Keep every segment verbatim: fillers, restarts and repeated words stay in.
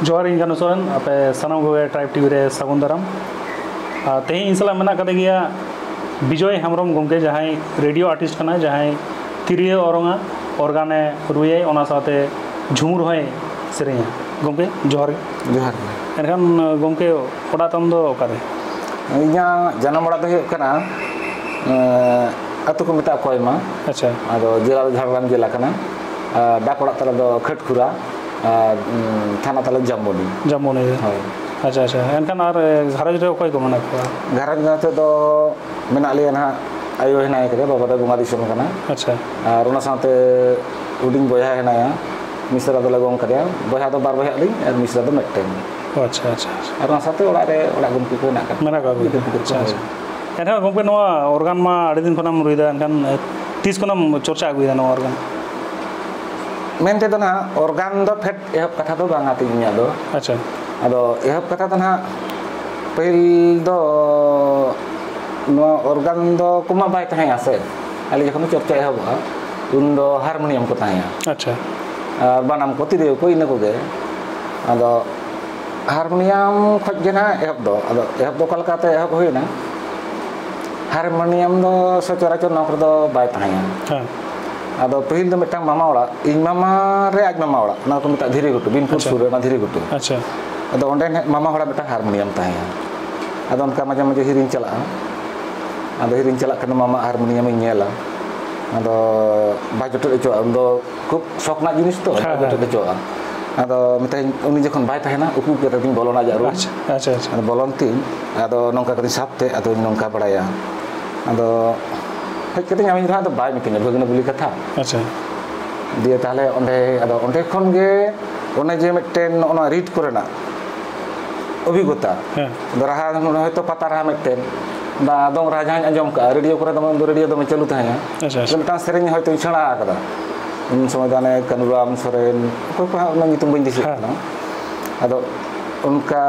ᱡᱚᱦᱟᱨ, ᱤᱧ ᱠᱟᱹᱱᱩ ᱥᱚᱨᱮᱱ, ᱟᱯᱮ ᱥᱟᱱᱟᱢ ᱠᱚᱜᱮ ᱴᱨᱟᱭᱤᱵᱽ ᱴᱤᱵᱷᱤ ᱨᱮ ᱥᱟᱹᱜᱩᱱ ᱫᱟᱨᱟᱢ᱾ ᱟᱨ ᱛᱮᱦᱮᱧ ᱤᱧ ᱥᱟᱞᱟᱜ ᱢᱮᱱᱟᱜ ᱠᱟᱫᱮ ᱜᱮᱭᱟ ᱵᱤᱡᱚᱭ ᱦᱮᱢᱵᱨᱚᱢ ᱜᱚᱢᱠᱮ, ᱡᱟᱦᱟᱸᱭ ᱨᱮᱰᱤᱭᱳ ᱟᱨᱴᱤᱥᱴ ᱠᱟᱱᱟᱭ, ᱡᱟᱦᱟᱸᱭ ᱛᱤᱨᱭᱳ ᱚᱨᱚᱝᱟ, ᱚᱨᱜᱟᱱᱮ ᱨᱩᱭᱟᱭ, ᱚᱱᱟ ᱥᱟᱶᱛᱮ ᱡᱷᱩᱢᱩᱨ ᱦᱚᱸᱭ ᱥᱮᱨᱮᱧᱟ᱾ ᱜᱚᱢᱠᱮ, ᱡᱚᱦᱟᱨ ᱜᱮ᱾ ᱡᱚᱦᱟᱨ ᱜᱮ᱾ ᱮᱱᱠᱷᱟᱱ, ᱜᱚᱢᱠᱮ, ᱚᱲᱟᱜ ᱛᱟᱢ ᱫᱚ ᱚᱠᱟᱨᱮ? ᱤᱧᱟᱹᱜ ᱡᱟᱱᱟᱢ ᱚᱲᱟᱜ ᱫᱚ ᱦᱩᱭᱩᱜ ᱠᱟᱱᱟ, ᱮᱸ, ᱟᱹᱛᱩ ᱠᱚ ᱢᱮᱛᱟᱜᱼᱟ ᱠᱚᱭᱢᱟ᱾ ᱟᱪᱪᱷᱟ᱾ ᱟᱫᱚ ᱡᱮᱞᱟ ᱫᱚ ᱡᱷᱟᱲᱜᱨᱟᱢ ᱡᱮᱞᱟ ᱠᱟᱱᱟ᱾ ᱟᱨ ᱰᱟᱠ ᱚᱲᱟᱜ ᱛᱟᱞᱮ ᱫᱚ ᱠᱷᱟᱹᱴᱠᱷᱩᱨᱟ᱾ ᱟᱨ, ᱩᱸ, ᱛᱷᱟᱱᱟ ᱛᱟᱞᱮ ᱡᱟᱢᱵᱚᱱᱤ᱾ ᱡᱟᱢᱵᱚᱱᱤ ᱨᱮ᱾ ᱦᱳᱭ᱾ ᱟᱪᱪᱷᱟ, ᱟᱪᱪᱷᱟ᱾ ᱮᱱᱠᱷᱟᱱ ᱟᱨ, ᱮ, ᱜᱷᱟᱨᱚᱸᱡᱽ ᱨᱮ ᱚᱠᱚᱭ ᱠᱚ ᱢᱮᱱᱟᱜ ᱠᱚᱣᱟ? ᱜᱷᱟᱨᱚᱸᱡᱽ ᱫᱚ ᱱᱤᱛᱚᱜ ᱫᱚ ᱢᱮᱱᱟᱜ ᱞᱮᱭᱟ ᱱᱟᱦᱟᱜ, ᱟᱭᱳ ᱦᱮᱱᱟᱭ ᱠᱟᱫᱮᱭᱟ, ᱵᱟᱵᱟ ᱫᱚ ᱵᱚᱸᱜᱟ ᱫᱤᱥᱚᱢ ᱠᱟᱱᱟ᱾ ᱟᱪᱪᱷᱟ᱾ ᱟᱨ ᱚᱱᱟ ᱥᱟᱶᱛᱮ ᱦᱩᱰᱤᱧ ᱵᱚᱭᱦᱟ ᱦᱮᱱᱟᱭᱟ, ᱢᱤᱥᱨᱟ ᱫᱚᱞᱮ ᱜᱚᱝ ᱠᱟᱫᱮᱭᱟ᱾ ᱵᱚᱭᱦᱟ ᱫᱚ ᱵᱟᱨ ᱵᱚᱭᱦᱟᱜ ᱟᱹᱞᱤᱧ ᱟᱨ ᱢᱤᱥᱨᱟ ᱫᱚ ᱢᱤᱫᱴᱮᱱ᱾ ᱚ, ᱟᱪᱪᱷᱟ, ᱟᱪᱪᱷᱟ, ᱟᱪᱪᱷᱟ᱾ ᱟᱨ ᱚᱱᱟ ᱥᱟᱶᱛᱮ ᱚᱲᱟᱜ ᱨᱮ ᱚᱲᱟᱜ ᱜᱚᱢᱠᱮ ᱠᱚ ᱦᱮᱱᱟᱜ ᱟᱠᱟᱫ ᱠᱚᱣᱟ᱾ ᱢᱮᱱᱟᱜ ᱠᱚᱣᱟ ᱠᱚ᱾ ᱜᱤᱫᱽᱨᱟᱹ ᱯᱤᱫᱽᱨᱟᱹ ᱠᱚ, ᱟᱪᱪᱷᱟ, ᱦᱳᱭ᱾ ᱟᱪᱪᱷᱟ᱾ ᱮᱱᱠᱷᱟᱱ ᱜᱚᱢᱠᱮ, ᱱᱚᱣᱟ ᱚᱨᱜᱟᱱ ᱢᱟ ᱟᱹᱰᱤ ᱫᱤᱱ ᱠᱷᱚᱱᱮᱢ ᱨᱩᱭᱫᱟ, ᱮᱱᱠᱷᱟᱱ, ᱮ, ᱛᱤᱥ ᱠᱷᱚᱱᱮᱢ ᱪᱚᱨᱪᱟ ᱟᱹᱜᱩᱭᱮᱫᱟ ᱱᱚᱣᱟ ᱚᱨᱜᱟᱱ? ᱢᱮᱱ ᱛᱮᱫᱚ ᱱᱟᱦᱟᱜ ᱚᱨᱜᱟᱱ ᱫᱚ ᱯᱷᱮᱰ ᱮᱦᱚᱵ ᱠᱟᱛᱷᱟ ᱫᱚ ᱵᱟᱝᱟ ᱛᱤᱧ ᱤᱧᱟᱹᱜ ᱫᱚ᱾ ᱟᱪᱪᱷᱟ᱾ ᱟᱫᱚ ᱮᱦᱚᱵ ᱠᱟᱛᱷᱟ ᱫᱚ ᱱᱟᱦᱟᱜ ᱯᱟᱹᱦᱤᱞ ᱫᱚ ᱱᱚᱣᱟ ᱚᱨᱜᱟᱱ ᱫᱚ ᱠᱚᱢᱟ ᱵᱟᱭ ᱛᱟᱦᱮᱸᱭᱟ ᱥᱮ, ᱟᱞᱮ ᱡᱚᱠᱷᱚᱱ ᱪᱚᱨᱪᱟ ᱮᱦᱚᱵᱚᱜᱼᱟ ᱩᱱ ᱫᱚ ᱦᱟᱨᱢᱳᱱᱤᱭᱟᱢ ᱠᱚ ᱛᱟᱦᱮᱸᱭᱟ᱾ ᱟᱪᱪᱷᱟ᱾ ᱟᱨ ᱵᱟᱱᱟᱢ ᱠᱚ, ᱛᱤᱨᱭᱳ ᱠᱚ, ᱤᱱᱟᱹ ᱠᱚᱜᱮ᱾ ᱟᱫᱚ ᱦᱟᱨᱢᱳᱱᱤᱭᱟᱢ ᱠᱷᱚᱡ ᱜᱮ ᱱᱟᱦᱟᱜ ᱮᱦᱚᱵ ᱫᱚ᱾ ᱟᱫᱚ ᱮᱦᱚᱵ ᱫᱚ ᱚᱠᱟ ᱞᱮᱠᱟᱛᱮ ᱮᱦᱚᱵ ᱦᱩᱭᱱᱟ? ᱦᱟᱨᱢᱳᱱᱤᱭᱟᱢ ᱫᱚ ᱥᱚᱪᱚᱨᱟᱪᱚᱨ ᱱᱚᱣᱟ ᱠᱚᱨᱮ ᱫᱚ ᱵᱟᱭ ᱛᱟᱦᱮᱸᱭᱟ᱾ ᱦᱮᱸ᱾ ᱟᱫᱚ ᱯᱟᱹᱦᱤᱞ ᱫᱚ ᱢᱤᱫᱴᱟᱝ ᱢᱟᱢᱟ ᱚᱲᱟᱜ, ᱤᱧ ᱢᱟᱢᱟ ᱨᱮ ᱟᱡ ᱢᱟᱢᱟ ᱚᱲᱟᱜ, ᱚᱱᱟ ᱠᱚ ᱢᱮᱛᱟᱜᱼᱟ ᱫᱷᱤᱨᱤ ᱜᱷᱩᱴᱩ, ᱵᱤᱱᱯᱩᱨ, ᱟᱪᱪᱷᱟ, ᱥᱩᱨ ᱨᱮ ᱚᱱᱟ ᱫᱷᱤᱨᱤ ᱜᱷᱩᱴᱩ᱾ ᱟᱪᱪᱷᱟ᱾ ᱟᱫᱚ ᱚᱸᱰᱮ ᱱᱟᱦᱟᱜ ᱢᱟᱢᱟ ᱦᱚᱲᱟᱜ ᱢᱤᱫᱴᱟᱝ ᱦᱟᱨᱢᱳᱱᱤᱭᱟᱢ ᱛᱟᱦᱮᱸᱭᱟ᱾ ᱟᱫᱚ ᱚᱱᱠᱟ ᱢᱟᱡᱷᱮ ᱢᱟᱡᱷᱮ ᱦᱤᱨᱤᱧ ᱪᱟᱞᱟᱜᱼᱟ᱾ ᱟᱫᱚ ᱦᱤᱨᱤᱧ ᱪᱟᱞᱟᱜ ᱠᱷᱟᱱ ᱫᱚ ᱢᱟᱢᱟ ᱦᱟᱨᱢᱳᱱᱤᱭᱟᱢᱤᱧ ᱧᱮᱞᱟ᱾ ᱟᱫᱚ ᱵᱟᱭ ᱡᱚᱴᱮᱫ ᱦᱚᱪᱚᱣᱟᱜᱼᱟ, ᱩᱱᱫᱚ ᱠᱷᱩᱵ ᱥᱚᱠ ᱨᱮᱱᱟᱜ ᱡᱤᱱᱤᱥ ᱛᱚ, ᱦᱮᱸ, ᱵᱟᱭ ᱦᱮᱸ, ᱡᱚᱴᱮᱫ ᱦᱚᱪᱚᱣᱟᱜᱼᱟ᱾ ᱟᱫᱚ ᱢᱮᱛᱟᱭᱟᱹᱧ, ᱩᱱᱤ ᱡᱚᱠᱷᱚᱱ ᱵᱟᱭ ᱛᱟᱦᱮᱱᱟ, ᱩᱠᱩ ᱩᱠᱩ ᱠᱟᱛᱮ ᱫᱚᱧ ᱵᱚᱞᱚᱱᱟ ᱟᱡᱟᱜ ᱨᱩᱢ᱾ ᱟᱪᱪᱷᱟ, ᱟᱪᱪᱷᱟ, ᱟᱪᱪᱷᱟ᱾ ᱟᱫᱚ ᱵᱚᱞᱚᱱ ᱛᱤᱧ, ᱟᱫᱚ ᱱᱚᱝᱠᱟ ᱠᱟᱛᱮᱧ ᱥᱟᱵ ᱛᱮ, ᱟᱫᱚᱧ ᱱᱚᱝᱠᱟ ᱵᱟᱲᱟᱭᱟ᱾ ᱟᱫᱚ ᱦᱮᱡ ᱠᱟᱛᱮᱧ ᱟᱢᱤᱧ ᱫᱚ ᱦᱟᱸᱜ ᱟᱫᱚ ᱵᱟᱭ ᱢᱤᱛᱟᱹᱧᱟ ᱵᱷᱟᱹᱜᱽᱱᱟᱹ ᱵᱩᱞᱤ ᱠᱟᱛᱷᱟ᱾ ᱟᱪᱪᱷᱟ᱾ ᱫᱤᱭᱮ ᱛᱟᱦᱞᱮ ᱚᱸᱰᱮ, ᱟᱫᱚ ᱚᱸᱰᱮ ᱠᱷᱚᱱ ᱜᱮ ᱚᱱᱮ ᱡᱮ ᱢᱤᱫᱴᱮᱱ ᱱᱚᱜᱼᱚ ᱱᱚᱣᱟ ᱨᱤᱰ ᱠᱚᱨᱮᱱᱟᱜ, ᱚᱵᱷᱤᱜᱽᱜᱚᱛᱟ᱾ ᱦᱮᱸ᱾ ᱟᱫᱚ ᱨᱟᱦᱟ ᱦᱚᱭᱛᱳ ᱯᱟᱛᱟ ᱨᱟᱦᱟ ᱢᱤᱫᱴᱮᱱ, ᱵᱟ ᱫᱚᱝ ᱨᱟᱦᱟ ᱡᱟᱦᱟᱸᱧ ᱟᱸᱡᱚᱢ ᱠᱟᱜᱼᱟ, ᱨᱮᱰᱤᱭᱳ ᱠᱚᱨᱮ ᱫᱚᱢᱮ ᱩᱱᱫᱚ ᱨᱮᱰᱤᱭᱳ ᱫᱚᱢᱮ ᱪᱟᱹᱞᱩ ᱛᱟᱦᱮᱸᱜᱼᱟ᱾ ᱟᱪᱪᱷᱟ, ᱟᱪᱪᱷᱟ᱾ ᱢᱤᱫᱴᱟᱝ ᱥᱮᱨᱮᱧ ᱦᱚᱭᱛᱳᱧ ᱥᱮᱬᱟ ᱟᱠᱟᱫᱟ, ᱩᱱ ᱥᱚᱢᱚᱭ ᱫᱚ ᱦᱟᱱᱮ ᱠᱟᱹᱱᱩᱨᱟᱢ ᱥᱚᱨᱮᱱ, ᱚᱠᱚᱭ ᱠᱚ ᱦᱟᱸᱜ ᱚᱱᱟ ᱧᱩᱛᱩᱢ ᱵᱟᱹᱧ ᱫᱤᱥᱟᱹᱭᱮᱫ ᱦᱮᱸ᱾ ᱠᱟᱱᱟ᱾ ᱟᱫᱚ ᱚᱱᱠᱟ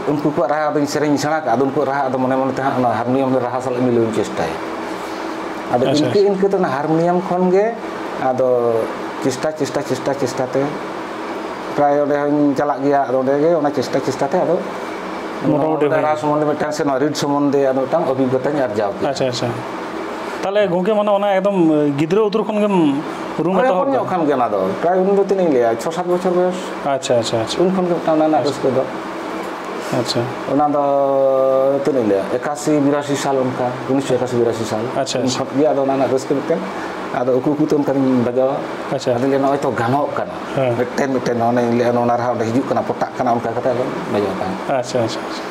ᱩᱱᱠᱩ ᱠᱚᱣᱟᱜ ᱨᱟᱦᱟ ᱟᱫᱚᱧ ᱥᱮᱨᱮᱧ ᱥᱮᱬᱟ ᱠᱟᱜᱼᱟ, ᱟᱫᱚ ᱩᱱᱠᱩᱣᱟᱜ ᱨᱟᱦᱟ ᱟᱫᱚ ᱢᱚᱱᱮ ᱢᱚᱱᱮ ᱛᱮ ᱦᱟᱸᱜ ᱚᱱᱟ ᱦᱟᱨᱢᱳᱱᱤᱭᱟᱢ ᱨᱮ ᱨᱟᱦᱟ ᱥᱟᱞᱟᱜ ᱢᱤᱞᱟᱹᱣᱤᱧ ᱪᱮᱥᱴᱟᱭᱟ᱾ ᱟᱫᱚ ᱟᱪᱪᱷᱟ, ᱤᱱᱠᱟᱹ ᱟᱪᱪᱷᱟ᱾ ᱤᱱᱠᱟᱹ ᱛᱮ ᱚᱱᱟ ᱦᱟᱨᱢᱳᱱᱤᱭᱟᱢ ᱠᱷᱚᱱ ᱜᱮ ᱟᱫᱚ ᱪᱮᱥᱴᱟ, ᱪᱮᱥᱴᱟ, ᱪᱮᱥᱴᱟ, ᱪᱮᱥᱴᱟ ᱛᱮ ᱯᱨᱟᱭ ᱚᱸᱰᱮ ᱦᱚᱸᱧ ᱪᱟᱞᱟᱜ ᱜᱮᱭᱟ᱾ ᱟᱫᱚ ᱚᱸᱰᱮ ᱜᱮ ᱚᱱᱟ ᱪᱮᱥᱴᱟ, ᱪᱮᱥᱴᱟ ᱛᱮ ᱟᱫᱚ ᱢᱚᱴᱟᱢᱩᱴᱤ ᱱᱚᱣᱟ ᱦᱩᱭ ᱨᱟᱦᱟ ᱮᱱᱟ᱾ ᱥᱚᱢᱵᱚᱱᱫᱷᱮ ᱢᱤᱫᱴᱟᱝ ᱥᱮ ᱱᱚᱣᱟ ᱨᱤᱰ ᱥᱚᱢᱵᱚᱱᱫᱷᱮ ᱟᱫᱚ ᱢᱤᱫᱴᱟᱝ ᱚᱵᱷᱤᱜᱽᱜᱚᱛᱟᱧ ᱟᱨᱡᱟᱣ ᱠᱮᱫᱟ᱾ ᱟᱪᱪᱷᱟ, ᱟᱪᱪᱷᱟ᱾ ᱛᱟᱦᱚᱞᱮ ᱜᱚᱝᱠᱮ, ᱢᱟᱱᱮ ᱚᱱᱟ ᱮᱠᱫᱚᱢ ᱜᱤᱫᱽᱨᱟᱹ ᱩᱛᱟᱹᱨ ᱠᱷᱚᱱ ᱜᱮᱢ ᱨᱩᱢ ᱦᱳᱭ, ᱮᱛᱚᱦᱚᱵ ᱦᱚᱯᱚᱱ ᱧᱚᱜ ᱠᱟᱫᱟ? ᱠᱷᱟᱱ ᱜᱮ ᱚᱱᱟ ᱫᱚ᱾ ᱯᱨᱟᱭ ᱩᱱ ᱫᱚ ᱛᱤᱱᱟᱹᱜ ᱤᱧ ᱞᱟᱹᱭᱟ, ᱪᱷᱚ ᱥᱟᱛ ᱵᱚᱪᱷᱚᱨ ᱵᱚᱭᱚᱥ᱾ ᱟᱪᱪᱷᱟ, ᱟᱪᱪᱷᱟ, ᱟᱪᱪᱷᱟ᱾ ᱩᱱ ᱠᱷᱚᱱ ᱜᱮ ᱢᱤᱫᱴᱟᱝ ᱚᱱᱟ ᱨᱮᱱᱟᱜ ᱨᱟᱹᱥᱠᱟᱹ ᱫᱚ᱾ ᱟᱪᱪᱷᱟ᱾ ᱚᱱᱟ ᱫᱚ ᱛᱤᱱᱟᱹᱜ ᱤᱧ ᱞᱟᱹᱭᱟ, ᱮᱠᱟᱥᱤ ᱵᱤᱨᱟᱥᱤ ᱥᱟᱞ ᱚᱱᱠᱟ, ᱩᱱᱤᱥᱥᱚ ᱮᱠᱟᱥᱤ ᱵᱤᱨᱟᱥᱤ ᱥᱟᱞ᱾ ᱟᱪᱪᱷᱟ, ᱩᱱ ᱟᱪᱪᱷᱟ᱾ ᱠᱷᱚᱱ ᱜᱮ ᱟᱫᱚ ᱚᱱᱟ ᱨᱮᱱᱟᱜ ᱨᱟᱹᱥᱠᱟᱹ ᱢᱤᱫᱴᱮᱱ, ᱟᱫᱚ ᱩᱠᱩ ᱩᱠᱩ ᱛᱮ ᱚᱱᱠᱟᱧ ᱵᱟᱡᱟᱣᱟ᱾ ᱟᱪᱪᱷᱟ᱾ ᱟᱫᱚᱧ ᱞᱟᱹᱭᱟ, ᱱᱚᱜᱼᱚᱭ ᱛᱚ ᱜᱟᱱᱚᱜ ᱠᱟᱱᱟ᱾ ᱦᱮᱸ᱾ ᱢᱤᱫᱴᱮᱱ, ᱢᱤᱫᱴᱮᱱ, ᱚᱱᱮᱧ ᱞᱟᱹᱭᱟ, ᱱᱚᱣᱟ ᱨᱟᱦᱟ ᱚᱸᱰᱮ ᱦᱤᱡᱩᱜ ᱠᱟᱱᱟ, ᱯᱚᱴᱟᱜ ᱠᱟᱱᱟ, ᱚᱱᱠᱟ ᱠᱟᱛᱮ ᱟᱫᱚ ᱵᱟᱡᱟᱣ ᱠᱟᱱᱟ᱾ ᱟᱪᱪᱷᱟ, ᱟᱪᱪᱷᱟ, ᱟᱪᱪᱷᱟ᱾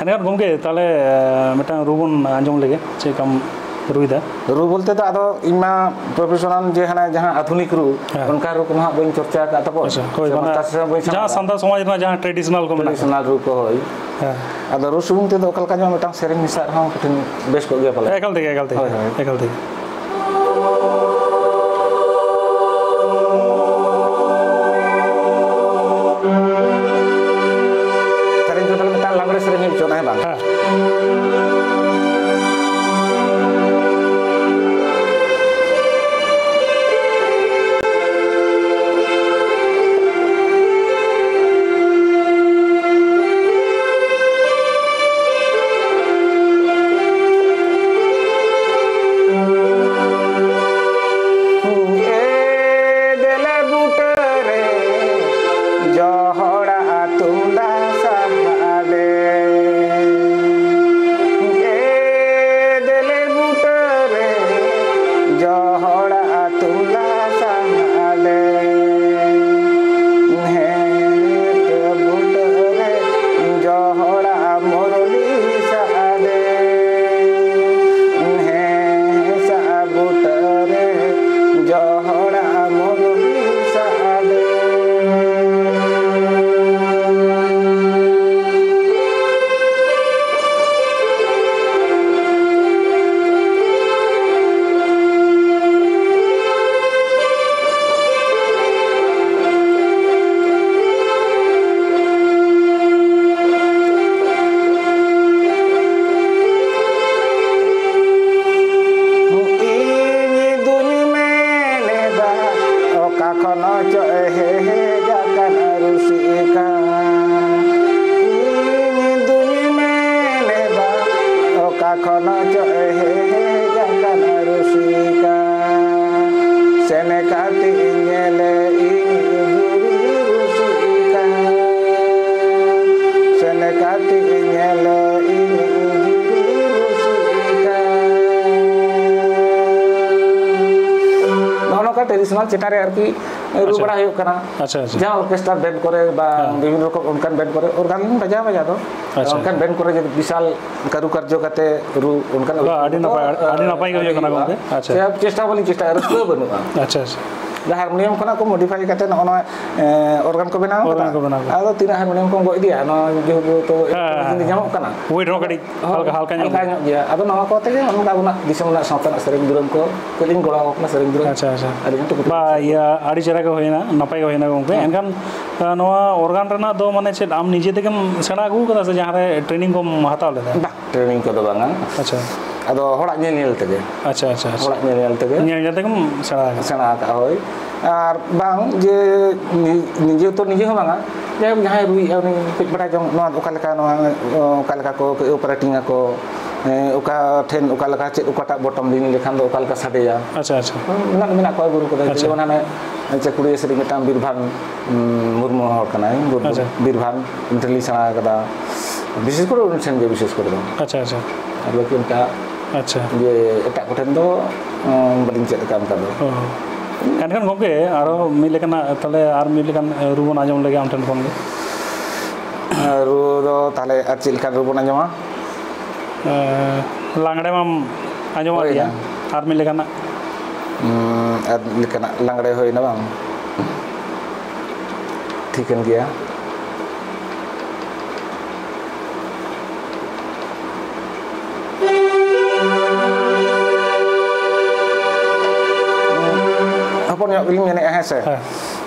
ᱮᱱᱠᱷᱟᱱ ᱜᱚᱢᱠᱮ, ᱛᱟᱦᱚᱞᱮ, ᱮ, ᱢᱤᱫᱴᱟᱝ ᱨᱩ ᱵᱚᱱ ᱟᱸᱡᱚᱢ ᱞᱮᱜᱮ, ᱪᱮᱫ ᱞᱮᱠᱟᱢ ᱨᱩᱭᱫᱟ? ᱨᱩ ᱵᱚᱞᱛᱮ ᱫᱚ ᱟᱫᱚ ᱤᱧ ᱢᱟ ᱯᱨᱚᱯᱷᱮᱥᱚᱱᱟᱞ ᱡᱮ ᱦᱟᱱᱟ ᱡᱟᱦᱟᱸ ᱟᱫᱷᱩᱱᱤᱠ ᱨᱩ, ᱦᱮᱸ᱾ ᱚᱱᱠᱟ ᱨᱩ ᱠᱚᱢᱟ ᱦᱟᱸᱜ ᱵᱟᱹᱧ ᱪᱚᱨᱪᱟ ᱟᱠᱟᱫ ᱛᱟᱵᱚᱱ᱾ ᱟᱪᱪᱷᱟ, ᱦᱳᱭ, ᱥᱮ ᱢᱟᱱᱮ ᱢᱟᱥᱴᱟᱨ ᱥᱮᱫ ᱦᱚᱸ ᱵᱟᱹᱧ ᱥᱮᱱ ᱡᱟᱦᱟᱸ ᱟᱠᱟᱱᱟ᱾ ᱥᱟᱱᱛᱟᱲ ᱥᱚᱢᱟᱡᱽ ᱨᱮᱱᱟᱜ ᱡᱟᱦᱟᱸ ᱴᱨᱮᱰᱤᱥᱚᱱᱟᱞ ᱠᱚ ᱢᱮᱱᱟᱜᱼᱟ᱾ ᱴᱨᱮᱰᱤᱥᱚᱱᱟᱞ ᱨᱩ ᱠᱚ, ᱦᱳᱭ᱾ ᱦᱮᱸ᱾ ᱟᱫᱚ ᱨᱩ ᱥᱩᱢᱩᱝ ᱛᱮᱫᱚ ᱚᱠᱟ ᱞᱮᱠᱟ ᱧᱚᱜ ᱢᱤᱫᱴᱟᱝ ᱥᱮᱨᱮᱧ ᱢᱮᱥᱟᱜ ᱨᱮᱦᱚᱸ ᱠᱟᱹᱴᱤᱡ ᱵᱮᱥ ᱠᱚᱜ ᱜᱮᱭᱟ ᱯᱟᱞᱮ᱾ ᱮᱠᱟᱞ ᱛᱮᱜᱮ, ᱮᱠᱟᱞ ᱛᱮᱜᱮ, ᱦᱳᱭ, ᱦᱳᱭ᱾ ᱮᱠᱟᱞ ᱛᱮᱜᱮ᱾ ᱥᱮᱨᱮᱧ ᱫᱚ ᱛᱟᱦᱞᱮ ᱢᱤᱫᱴᱟᱝ ᱞᱟᱜᱽᱲᱮ ᱥᱮᱨᱮᱧ ᱦᱩᱭ ᱦᱚᱪᱚᱱᱟ, ᱦᱮᱸ ᱵᱟᱝ? ᱦᱮᱸ᱾ ᱮ ᱫᱮᱞᱮ ᱵᱩᱴᱟᱹ ᱨᱮ ᱡᱚᱦᱚᱲᱟ ᱛᱩᱢᱫᱟᱜ ᱥᱟᱰᱮ᱾ ᱠᱷᱚᱱ ᱚᱪᱚᱜ ᱮ ᱦᱮᱡ ᱟᱠᱟᱱᱟ ᱨᱩᱥᱤᱠᱟ᱾ ᱥᱮᱱ ᱠᱟᱛᱮ ᱧᱮᱞᱮ ᱤᱧ ᱡᱩᱨᱤ ᱨᱩᱥᱤᱠᱟ᱾ ᱥᱮᱱ ᱠᱟᱛᱮ ᱧᱮᱞᱮ ᱤᱧ ᱡᱩᱨᱤ ᱨᱩᱥᱤᱠᱟ᱾ ᱱᱚᱜᱼᱚ ᱱᱚᱝᱠᱟ traditional ᱪᱮᱛᱟᱱ ᱨᱮ ᱟᱨᱠᱤ ᱨᱩ ᱟᱪᱪᱷᱟ᱾ ᱵᱟᱲᱟ ᱦᱩᱭᱩᱜ ᱠᱟᱱᱟ᱾ ᱟᱪᱪᱷᱟ, ᱟᱪᱪᱷᱟ᱾ ᱡᱟᱦᱟᱸ orchestra band ᱠᱚᱨᱮ ᱵᱟ ᱦᱮᱸ᱾ ᱵᱤᱵᱷᱤᱱᱱᱚ ᱨᱚᱠᱚᱢ ᱚᱱᱠᱟᱱ band ᱠᱚᱨᱮ organ ᱞᱤᱧ ᱵᱟᱡᱟᱣ ᱵᱟᱡᱟᱣ ᱫᱚ᱾ ᱟᱪᱪᱷᱟ᱾ ᱚᱱᱠᱟᱱ band ᱠᱚᱨᱮ ᱡᱩᱫᱤ ᱵᱤᱥᱟᱞ ᱠᱟᱨᱩᱠᱟᱨᱡᱚ ᱠᱟᱛᱮ ᱨᱩ ᱚᱱᱠᱟᱱ ᱵᱟ, ᱟᱹᱰᱤ ᱱᱟᱯᱟᱭ, ᱟᱹᱰᱤ ᱱᱟᱯᱟᱭ ᱜᱮ ᱦᱩᱭᱩᱜ ᱠᱟᱱᱟ ᱜᱚᱢᱠᱮ᱾ ᱟᱪᱪᱷᱟ᱾ ᱥᱮ ᱪᱮᱥᱴᱟ ᱵᱟᱹᱞᱤᱧ ᱪᱮᱥᱴᱟᱭᱟ, ᱨᱟᱹᱥᱠᱟᱹ ᱵᱟᱹᱱᱩᱜᱼᱟ᱾ ᱟᱪᱪᱷᱟ, ᱟᱪᱪᱷᱟ᱾ ᱡᱟᱦᱟᱸ ᱦᱟᱨᱢᱳᱱᱤᱭᱟᱢ ᱠᱷᱚᱱᱟᱜ ᱠᱚ modify ᱠᱟᱛᱮ ᱱᱚᱜᱼᱚ ᱱᱚᱣᱟ, ᱮ, organ ᱠᱚ ᱵᱮᱱᱟᱣ organ ᱠᱟᱫᱟ᱾ ᱠᱚ ᱵᱮᱱᱟᱣ ᱠᱟᱫᱟ᱾ ᱟᱫᱚ ᱛᱤᱱᱟᱹᱜ ᱦᱟᱨᱢᱳᱱᱤᱭᱟᱢ ᱠᱚᱢ ᱜᱚᱜ ᱤᱫᱤᱭᱟ, ᱱᱚᱣᱟ ᱡᱮᱦᱮᱛᱩ ᱛᱚ ᱦᱮᱸ, ᱦᱮᱸ, ᱧᱟᱢᱚᱜ ᱠᱟᱱᱟ᱾ Weight ᱦᱚᱸ ᱠᱟᱹᱴᱤᱡ ᱦᱳᱭ, ᱦᱟᱞᱠᱟ, ᱦᱟᱞᱠᱟ ᱧᱚᱜ ᱦᱟᱞᱠᱟ ᱜᱮᱭᱟ᱾ ᱧᱚᱜ ᱜᱮᱭᱟ᱾ ᱟᱫᱚ ᱱᱚᱣᱟ ᱠᱚ ᱛᱮᱜᱮ ᱚᱱᱠᱟ ᱟᱵᱚᱱᱟᱜ ᱫᱤᱥᱚᱢ ᱨᱮᱱᱟᱜ ᱥᱟᱶᱛᱟ ᱨᱮᱱᱟᱜ ᱥᱮᱨᱮᱧ ᱫᱩᱨᱟᱹᱝ ᱠᱚ ᱠᱟᱹᱡ ᱞᱤᱧ ᱜᱚᱲᱚ ᱟᱠᱚ ᱠᱟᱱᱟ, ᱥᱮᱨᱮᱧ ᱫᱩᱨᱟᱹᱝ᱾ ᱟᱪᱪᱷᱟ, ᱟᱪᱪᱷᱟ᱾ ᱟᱹᱰᱤ ᱡᱚᱛᱚ ᱠᱚ ᱵᱟ, ᱤᱭᱟᱹ, ᱟᱹᱰᱤ ᱪᱮᱦᱨᱟ ᱜᱮ ᱦᱩᱭᱱᱟ, ᱱᱟᱯᱟᱭ ᱜᱮ ᱦᱩᱭᱱᱟ ᱜᱚᱢᱠᱮ᱾ ᱦᱮᱸ᱾ ᱮᱱᱠᱷᱟᱱ, ᱟ, ᱱᱚᱣᱟ organ ᱨᱮᱱᱟᱜ ᱫᱚ ᱢᱟᱱᱮ ᱪᱮᱫ ᱟᱢ ᱱᱤᱡᱮ ᱛᱮᱜᱮᱢ ᱥᱮᱬᱟ ᱟᱹᱜᱩ ᱠᱟᱫᱟ ᱥᱮ ᱡᱟᱦᱟᱸ ᱨᱮ training ᱠᱚᱢ ᱦᱟᱛᱟᱣ ᱞᱮᱫᱟ? ᱵᱟᱝ, training ᱠᱚᱫᱚ ᱵᱟᱝᱟ᱾ ᱟᱪᱪᱷᱟ᱾ ᱟᱫᱚ ᱦᱚᱲᱟᱜ ᱧᱮᱞ ᱧᱮᱞ ᱛᱮᱜᱮ᱾ ᱟᱪᱪᱷᱟ, ᱟᱪᱪᱷᱟ, ᱟᱪᱪᱷᱟ᱾ ᱦᱚᱲᱟᱜ ᱧᱮᱞ ᱧᱮᱞ ᱛᱮᱜᱮ᱾ ᱧᱮᱞ ᱧᱮᱞ ᱛᱮᱜᱮᱢ ᱥᱮᱬᱟ ᱟᱠᱟᱫᱟ᱾ ᱥᱮᱬᱟ ᱟᱠᱟᱫᱼᱟ, ᱦᱳᱭ᱾ ᱟᱨ ᱵᱟᱝ ᱡᱮ ᱱᱤ-, ᱱᱤᱡᱮ ᱛᱚ ᱱᱤᱡᱮ ᱦᱚᱸ ᱵᱟᱝᱟ, ᱡᱟᱭᱦᱳᱠ ᱡᱟᱦᱟᱸᱭ ᱨᱩᱭᱮᱫᱼᱟ ᱩᱱᱤ ᱠᱟᱹᱡ ᱵᱟᱲᱟᱭ ᱡᱚᱝ, ᱱᱚᱣᱟ ᱚᱠᱟ ᱞᱮᱠᱟ, ᱱᱚᱣᱟ, ᱚᱠᱟ ᱞᱮᱠᱟ ᱠᱚ ᱠᱟᱹᱡ operating ᱟᱠᱚ, ᱦᱮᱸ, ᱚᱠᱟ ᱴᱷᱮᱱ ᱚᱠᱟ ᱞᱮᱠᱟ, ᱪᱮᱫ ᱚᱠᱟᱴᱟᱜ bottom ᱞᱤᱧ ᱞᱮᱠᱷᱟᱱ ᱫᱚ ᱚᱠᱟ ᱞᱮᱠᱟ ᱥᱟᱰᱮᱭᱟ᱾ ᱟᱪᱪᱷᱟ, ᱟᱪᱪᱷᱟ᱾ ᱦᱮᱸ, ᱢᱮᱱᱟᱜ, ᱢᱮᱱᱟᱜ ᱠᱚᱣᱟ ᱜᱩᱨᱩ ᱠᱚᱫᱚ, ᱟᱪᱪᱷᱟ᱾ ᱡᱮᱢᱚᱱ ᱦᱟᱱᱮ ᱪᱟᱹᱠᱩᱲᱤᱭᱟᱹ ᱥᱮᱨᱮᱧ ᱢᱤᱫᱴᱟᱝ ᱵᱤᱨᱵᱷᱟᱱ, ᱩᱸ, ᱢᱩᱨᱢᱩ ᱦᱚᱲ ᱠᱟᱱᱟᱭ, ᱵᱤᱨ-, ᱟᱪᱪᱷᱟ᱾ ᱵᱤᱨᱵᱷᱟᱱ ᱩᱱᱤ ᱴᱷᱮᱱ ᱞᱤᱧ ᱥᱮᱬᱟ ᱟᱠᱟᱫᱟ, ᱵᱤᱥᱮᱥ ᱠᱚᱨᱮ ᱩᱱᱤ ᱴᱷᱮᱱ ᱜᱮ ᱵᱤᱥᱮᱥ ᱠᱚᱨᱮ ᱫᱚ᱾ ᱟᱪᱪᱷᱟ, ᱟᱪᱪᱷᱟ᱾ ᱟᱨ ᱵᱟᱹᱠᱤ ᱚᱱᱠᱟ ᱟᱪᱪᱷᱟ᱾ ᱡᱮ ᱮᱴᱟᱜ ᱠᱚᱴᱷᱮᱱ ᱫᱚ, ᱩᱸ, ᱵᱟᱹᱞᱤᱧ ᱪᱮᱫ ᱟᱠᱟᱫᱟ ᱚᱱᱠᱟ ᱫᱚ᱾ ᱚ᱾ ᱮᱱᱠᱷᱟᱱ ᱜᱚᱢᱠᱮ, ᱟᱨᱚ ᱢᱤᱫ ᱞᱮᱠᱟᱱᱟᱜ, ᱛᱟᱦᱚᱞᱮ ᱟᱨ ᱢᱤᱫ ᱞᱮᱠᱟᱱ ᱨᱩ ᱵᱚᱱ ᱟᱸᱡᱚᱢ ᱞᱮᱜᱮ ᱟᱢ ᱴᱷᱮᱱ ᱠᱷᱚᱱ ᱜᱮ᱾ ᱟᱨ ᱨᱩ ᱫᱚ ᱛᱟᱦᱚᱞᱮ ᱟᱨ ᱪᱮᱫ ᱞᱮᱠᱟᱱ ᱨᱩ ᱵᱚᱱ ᱟᱸᱡᱚᱢᱟ? ᱮᱸ, ᱞᱟᱜᱽᱲᱮ ᱢᱟᱢ ᱟᱸᱡᱚᱢᱟᱜ ᱦᱳᱭ ᱜᱮᱭᱟ᱾ ᱦᱮᱸ᱾ ᱟᱨ ᱢᱤᱫ ᱞᱮᱠᱟᱱᱟᱜ? ᱩᱸ, ᱟᱨ ᱢᱤᱫ ᱞᱮᱠᱟᱱᱟᱜ ᱞᱟᱜᱽᱲᱮ ᱦᱩᱭᱱᱟ ᱵᱟᱝ? ᱴᱷᱤᱠᱟᱹᱱ ᱜᱮᱭᱟ᱾ ᱦᱚᱯᱚᱱ ᱧᱚᱜ ᱜᱮᱞᱤᱧ ᱢᱮᱱᱮᱫᱼᱟ, ᱦᱮᱸ ᱥᱮ? ᱦᱮᱸ᱾